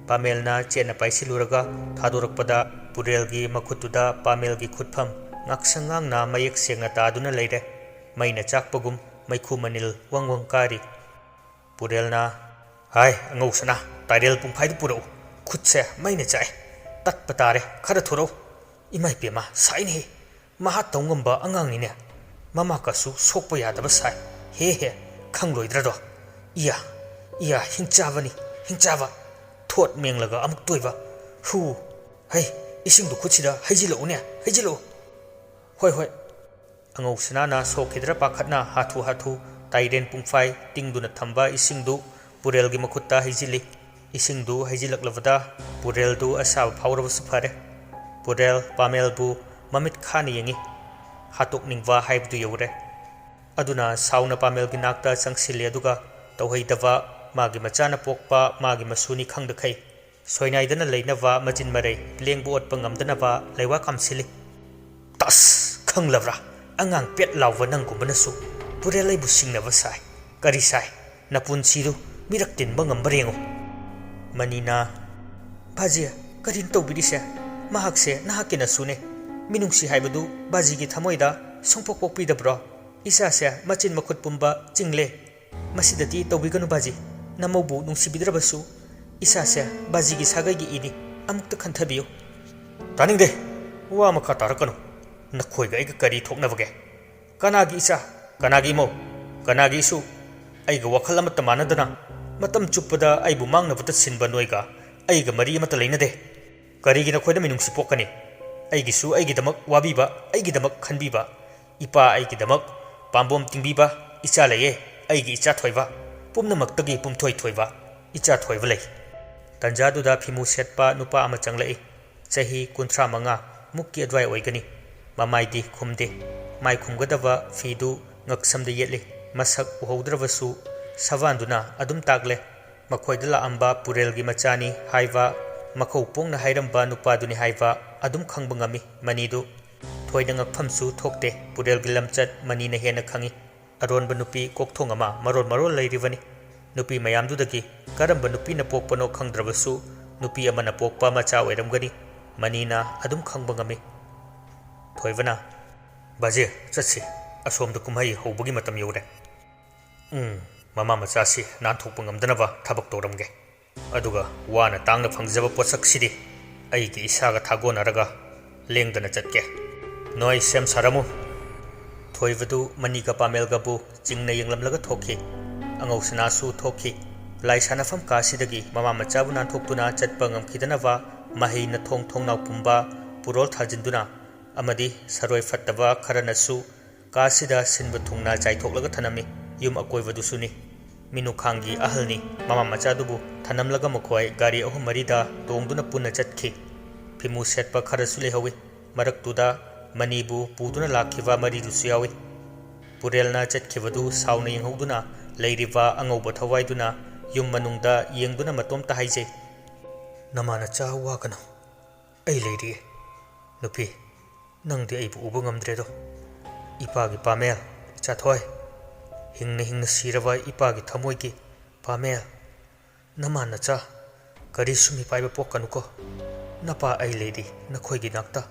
ꯄꯥꯃꯦꯜꯅ ꯆꯦꯠꯅ ꯄꯥꯏꯁꯤꯜꯂꯨꯔꯒ ꯊꯥꯗꯣꯔꯛꯄꯗ, ꯄꯨꯔꯦꯜꯒꯤ ꯃꯈꯨꯠꯇꯨꯗ ꯄꯥꯃꯦꯜꯒꯤ ꯈꯨꯠꯐꯝ ꯉꯥꯛꯁꯪ ꯉꯥꯡꯅ ꯃꯌꯦꯛ ꯁꯦꯡꯅ ꯇꯥꯗꯨꯅ ꯂꯩꯔꯦ꯫ ꯃꯩꯅ ꯆꯥꯛꯄꯒꯨꯝ ꯃꯩꯈꯨ ꯃꯅꯤꯜ ꯋꯪ ꯋꯪ ꯀꯥꯔꯤ꯫ ꯄꯨꯔꯦꯜꯅ, "ꯍꯥꯏ, ꯑꯉꯧ ꯁꯅꯥ, ꯇꯥꯏꯔꯦꯜ ꯄꯨꯡꯐꯥꯏꯗꯨ ꯄꯨꯔꯛꯎ꯫ ꯈꯨꯠꯁꯦ ꯃꯩꯅ ꯆꯥꯛꯑꯦ꯫ ꯇꯠꯄ ꯇꯥꯔꯦ꯫ ꯈꯔ ꯊꯨꯔꯛꯎ꯫ ꯏꯃꯥ ꯏꯄꯦꯝꯃ, ꯁꯥꯏꯅꯦꯍꯦ꯫ ꯃꯍꯥ ꯇꯧ ꯉꯝꯕ ꯑꯉꯥꯡꯅꯤꯅꯦ꯫ ꯃꯃꯥꯀꯁꯨ ꯁꯣꯛꯄ ꯌꯥꯗꯕ ꯁꯥꯏ꯫ ꯍꯦ ꯍꯦ, ꯈꯪꯂꯣꯏꯗ꯭ꯔꯗꯣ꯫ ꯏꯌꯥ, ꯏꯌꯥ, ꯍꯤꯡꯆꯥꯕꯅꯤ, ꯍꯤꯡꯆꯥꯕ꯫ ꯊꯣꯠ ꯃꯦꯡꯂꯒ ꯑꯃꯨꯛ ꯇꯣꯏꯕ꯫ ꯍꯨ, ꯍꯩ, ꯏꯁꯤꯡꯗꯨ ꯈꯨꯠꯁꯤꯗ ꯍꯩꯖꯤꯜꯂꯛꯎꯅꯦ, ꯍꯩꯖꯤꯜꯂꯛꯎ꯫" "ꯍꯣꯏ, ꯍꯣꯏ꯫" ꯑꯉꯧ ꯁꯅꯥꯅ ꯁꯣꯛꯈꯤꯗ꯭ꯔꯥ ꯄꯥꯈꯠꯅ ꯍꯥꯊꯨ ꯍꯥꯊꯨ ꯇꯥꯏꯔꯦꯟ ꯄꯨꯡꯐꯥꯏ ꯇꯤꯡꯗꯨꯅ ꯊꯝꯕ ꯏꯁꯤꯡꯗꯨ ꯄꯨꯔꯦꯜꯒꯤ ꯃꯈꯨꯠꯇ ꯍꯩꯖꯤꯜꯂꯤ꯫ ꯏꯁꯤꯡꯗꯨ ꯍꯩꯖꯤꯜꯂꯛꯂꯕꯗ ꯄꯨꯔꯦꯜꯗꯨ ꯑꯁꯥꯕ ꯐꯥꯎꯔꯕꯁꯨ ꯐꯔꯦ꯫ ꯄꯨꯔꯦꯜ ꯄꯥꯃꯦꯜꯕꯨ ꯃꯃꯤꯠ ꯈꯥꯅ ꯌꯦꯡꯏ꯫ ꯍꯥꯠꯇꯣꯛꯅꯤꯡꯕ ꯍꯥꯏꯕꯗꯨ ꯌꯧꯔꯦ꯫ ꯑꯗꯨꯅ ꯁꯥꯎꯅ ꯄꯥꯃꯦꯜꯒꯤ ꯅꯥꯛꯇ ꯆꯪꯁꯤꯜꯂꯤ, ꯑꯗꯨꯒ ꯇꯧꯍꯩꯗꯕ, ꯃꯥꯒꯤ ꯃꯆꯥꯅ ꯄꯣꯛꯄ ꯃꯥꯒꯤ ꯃꯁꯨꯅꯤ ꯈꯪꯗꯈꯩ ꯁꯣꯏꯅꯥꯏꯗꯅ ꯂꯩꯅꯕ ꯃꯆꯤꯟ ꯃꯔꯩ ꯂꯦꯡꯕ ꯑꯣꯠꯄ ꯉꯝꯗꯅꯕ ꯂꯩꯋꯥ ꯀꯥꯝꯁꯤꯜꯂꯤ꯫ "ꯇꯁ! ꯈꯪꯂꯕ꯭ꯔꯥ? ꯑꯉꯥꯡ ꯄꯦꯠ ꯂꯥꯎꯕ ꯅꯪꯒꯨꯝꯕꯅꯁꯨ ꯄꯨꯔꯦꯜ ꯑꯩꯕꯨ ꯁꯤꯡꯅꯕ ꯁꯥꯏ꯫ ꯀꯔꯤ ꯁꯥꯏ? ꯅꯄꯨꯟꯁꯤꯗꯨ ꯃꯤꯔꯛ ꯇꯤꯟꯕ ꯉꯝꯕ꯭ꯔꯥ ꯌꯦꯡꯉꯨ꯫" ꯃꯅꯤꯅ, "ꯕꯥꯖꯤ, ꯀꯔꯤꯅꯣ ꯇꯧꯕꯤꯔꯤꯁꯦ? ꯃꯍꯥꯛꯁꯦ ꯅꯍꯥꯛꯀꯤ ꯅꯁꯨꯅꯦ꯫ ꯃꯤꯅꯨꯡꯁꯤ ꯍꯥꯏꯕꯗꯨ ꯕꯥꯖꯤꯒꯤ ꯊꯃꯣꯏꯗ ꯁꯨꯡꯄꯣꯛ ꯄꯣꯛꯄꯤꯗꯕ꯭ꯔꯣ? ꯏꯆꯥꯁꯦ ꯃꯆꯤꯟ ꯃꯈꯨꯠ ꯄꯨꯝꯕ ꯆꯤꯡꯂꯦ꯫ ꯃꯁꯤꯗꯗꯤ ꯇꯧꯕꯤꯒꯅꯨ ꯕꯥꯖꯤ꯫ ꯅꯃꯧꯕꯨ ꯅꯨꯡꯁꯤꯕꯤꯗ꯭ꯔꯕꯁꯨ ꯏꯆꯥꯁꯦ ꯕꯥꯖꯤꯒꯤ ꯁꯥꯒꯩꯒꯤ ꯏꯅꯤ꯫ ꯑꯃꯨꯛꯇ ꯈꯟꯊꯕꯤꯌꯨ꯫" "ꯇꯥꯅꯤꯡꯗꯦ꯫ ꯋꯥ ꯃꯈꯥ ꯇꯥꯔꯛꯀꯅꯨ꯫ ꯅꯈꯣꯏꯒ ꯑꯩꯒ ꯀꯔꯤ ꯊꯣꯛꯅꯕꯒꯦ? ꯀꯅꯥꯒꯤ ꯏꯆꯥ? ꯀꯅꯥꯒꯤ ꯏꯃꯧ? ꯀꯅꯥꯒꯤ ꯏꯁꯨ? ꯑꯩꯒ ꯋꯥꯈꯜ ꯑꯃꯠꯇ ꯃꯥꯟꯅꯗꯅ ꯃꯇꯝ ꯆꯨꯞꯄꯗ ꯑꯩꯕꯨ ꯃꯥꯡꯅꯕꯇ ꯁꯤꯟꯕ ꯅꯣꯏꯒ ꯑꯩꯒ ꯃꯔꯤ ꯑꯃꯠꯇ ꯂꯩꯅꯗꯦ꯫ ꯀꯔꯤꯒꯤ ꯅꯈꯣꯏꯗ ꯃꯤꯅꯨꯡꯁꯤ ꯄꯣꯛꯀꯅꯤ? ꯑꯩꯒꯤꯁꯨ ꯑꯩꯒꯤꯗꯃꯛ ꯋꯥꯕꯤꯕ, ꯑꯩꯒꯤꯗꯃꯛ ꯈꯟꯕꯤꯕ, ꯏꯄꯥ ꯑꯩꯒꯤꯗꯃꯛ ꯄꯥꯝꯕꯣꯝ ꯇꯤꯡꯕꯤꯕ ꯏꯆꯥ ꯂꯩꯌꯦ꯫ ꯑꯩꯒꯤ ꯏꯆꯥ ꯊꯣꯏꯕ, ꯄꯨꯝꯅꯃꯛꯇꯒꯤ ꯄꯨꯝꯊꯣꯏ ꯊꯣꯏꯕ ꯏꯆꯥ ꯊꯣꯏꯕ ꯂꯩ꯫" ꯇꯟꯖꯥꯗꯨꯗ ꯐꯤꯃꯨ ꯁꯦꯠꯄ ꯅꯨꯄꯥ ꯑꯃ ꯆꯪꯂꯛꯏ꯫ ꯆꯍꯤ ꯀꯨꯟꯊ꯭ꯔꯥ ꯃꯉꯥ ꯃꯨꯛꯀꯤ ꯑꯗꯨꯋꯥꯏ ꯑꯣꯏꯒꯅꯤ꯫ ꯃꯃꯥꯏꯗꯤ ꯈꯨꯝꯗꯦ꯫ ꯃꯥꯏ ꯈꯨꯝꯒꯗꯕ ꯐꯤꯗꯨ ꯉꯛꯁꯝꯗ ꯌꯦꯠꯂꯤ꯫ ꯃꯁꯛ ꯎꯍꯧꯗ꯭ꯔꯕꯁꯨ ꯁꯕꯥꯟꯗꯨꯅ ꯑꯗꯨꯝ ꯇꯥꯛꯂꯦ꯫ ꯃꯈꯣꯏꯗ ꯂꯥꯛꯑꯝꯕ ꯄꯨꯔꯦꯜꯒꯤ ꯃꯆꯥꯅꯤ ꯍꯥꯏꯕ, ꯃꯈꯧ ꯄꯣꯡꯅ ꯍꯥꯏꯔꯝꯕ ꯅꯨꯄꯥꯗꯨꯅꯤ ꯍꯥꯏꯕ ꯑꯗꯨꯝ ꯈꯪꯕ ꯉꯝꯃꯤ꯫ ꯃꯅꯤꯗꯨ ꯊꯣꯏꯅ ꯉꯛꯐꯝꯁꯨ ꯊꯣꯛꯇꯦ꯫ ꯄꯨꯔꯦꯜꯒꯤ ꯂꯝꯆꯠ ꯃꯅꯤꯅ ꯍꯦꯟꯅ ꯈꯪꯏ꯫ ꯑꯔꯣꯟꯕ ꯅꯨꯄꯤ ꯀꯣꯛꯊꯣꯡ ꯑꯃ ꯃꯔꯣꯜ ꯃꯔꯣꯜ ꯂꯩꯔꯤꯕꯅꯤ꯫ ꯅꯨꯄꯤ ꯃꯌꯥꯝꯗꯨꯗꯒꯤ ꯀꯔꯝꯕ ꯅꯨꯄꯤꯅ ꯄꯣꯛꯄꯅꯣ ꯈꯪꯗ꯭ꯔꯕꯁꯨ, ꯅꯨꯄꯤ ꯑꯃꯅ ꯄꯣꯛꯄ ꯃꯆꯥ ꯑꯣꯏꯔꯝꯒꯅꯤ꯫ ꯃꯅꯤꯅ ꯑꯗꯨꯝ ꯈꯪꯕ ꯉꯝꯃꯤ꯫ ꯊꯣꯏꯕꯅ, "ꯕꯥꯖꯦ, ꯆꯠꯁꯤ꯫ ꯑꯁꯣꯝꯗ ꯀꯨꯝꯍꯩ ꯍꯧꯕꯒꯤ ꯃꯇꯝ ꯌꯧꯔꯦ꯫" "ꯎꯝ, ꯃꯃꯥ ꯃꯆꯥꯁꯤ ꯅꯥꯟꯊꯣꯛꯄ ꯉꯝꯗꯅꯕ ꯊꯕꯛ ꯇꯧꯔꯝꯒꯦ꯫ ꯑꯗꯨꯒ ꯋꯥꯅ ꯇꯥꯡꯅ ꯐꯪꯖꯕ ꯄꯣꯠꯁꯛꯁꯤꯗꯤ ꯑꯩꯒꯤ ꯏꯁꯥꯒ ꯊꯥꯒꯣꯟꯅꯔꯒ ꯂꯦꯡꯗꯅ ꯆꯠꯀꯦ꯫ ꯅꯣꯏ ꯁꯦꯝ ꯁꯥꯔꯝꯃꯨ꯫" ꯊꯣꯏꯕꯗꯨ ꯃꯅꯤꯒ ꯄꯥꯃꯦꯜꯒꯕꯨ ꯆꯤꯡꯅ ꯌꯦꯡꯂꯝꯂꯒ ꯊꯣꯛꯈꯤ꯫ ꯑꯉꯧ ꯁꯅꯥꯁꯨ ꯊꯣꯛꯈꯤ꯫ ꯂꯥꯏ ꯁꯥꯟꯅꯐꯝ ꯀꯥꯁꯤꯗꯒꯤ ꯃꯃꯥ ꯃꯆꯥꯕꯨ ꯅꯥꯟꯊꯣꯛꯇꯨꯅ ꯆꯠꯄ ꯉꯝꯈꯤꯗꯅꯕ ꯃꯍꯩꯅ ꯊꯣꯡ ꯊꯣꯡꯅꯥꯎ ꯄꯨꯝꯕ ꯄꯨꯔꯣꯜ ꯊꯥꯖꯤꯟꯗꯨꯅ ꯑꯃꯗꯤ ꯁꯔꯣꯏ ꯐꯠꯇꯕ ꯈꯔꯅꯁꯨ ꯀꯥꯁꯤꯗ ꯁꯤꯟꯕ ꯊꯨꯡꯅ ꯆꯥꯏꯊꯣꯛꯂꯒ ꯊꯅꯝꯃꯤ꯫ ꯌꯨꯝ ꯑꯀꯣꯏꯕꯗꯨꯁꯨꯅꯤ꯫ ꯃꯤꯅꯨꯈꯥꯡꯒꯤ ꯑꯍꯜꯅꯤ꯫ ꯃꯃꯥ ꯃꯆꯥꯗꯨꯕꯨ ꯊꯅꯝꯂꯒ ꯃꯈꯣꯏ ꯒꯥꯔꯤ ꯑꯍꯨꯝ ꯃꯔꯤꯗ ꯇꯣꯡꯗꯨꯅ ꯄꯨꯟꯅ ꯆꯠꯈꯤ꯫ ꯐꯤꯃꯨ ꯁꯦꯠꯄ ꯈꯔꯁꯨ ꯂꯩꯍꯧꯏ꯫ ꯃꯔꯛꯇꯨꯗ ꯃꯅꯤꯕꯨ ꯄꯨꯗꯨꯅ ꯂꯥꯛꯈꯤꯕ ꯃꯔꯤꯗꯨꯁꯨ ꯌꯥꯎꯏ꯫ ꯄꯨꯔꯦꯜꯅ ꯆꯠꯈꯤꯕꯗꯨ ꯁꯥꯎꯅ ꯌꯦꯡꯍꯧꯗꯨꯅ ꯂꯩꯔꯤꯕ ꯑꯉꯧꯕ ꯊꯋꯥꯏꯗꯨꯅ ꯌꯨꯝ ꯃꯅꯨꯡꯗ ꯌꯦꯡꯗꯨꯅ ꯃꯇꯣꯝꯇ ꯍꯥꯏꯖꯩ, "ꯅꯃꯥ ꯅꯆꯥ ꯋꯥꯒꯅꯨ, ꯑꯩ ꯂꯩꯔꯤꯌꯦ꯫ ꯅꯨꯄꯤ, ꯅꯪꯗꯤ ꯑꯩꯕꯨ ꯎꯕ ꯉꯝꯗ꯭ꯔꯦꯗꯣ꯫ ꯏꯄꯥꯒꯤ ꯄꯥꯃꯦꯜ, ꯏꯆꯥꯊꯣꯏ, ꯍꯤꯡꯅ ꯍꯤꯡꯅ ꯁꯤꯔꯕ ꯏꯄꯥꯒꯤ ꯊꯃꯣꯏꯒꯤ ꯄꯥꯃꯦꯜ, ꯅꯃꯥ ꯅꯆꯥ, ꯀꯔꯤꯁꯨ ꯃꯤꯄꯥꯏꯕ ꯄꯣꯛꯀꯅꯨꯀꯣ꯫ ꯅꯄꯥ ꯑꯩ ꯂꯩꯔꯤ ꯅꯈꯣꯏꯒꯤ ꯅꯥꯛꯇ"꯫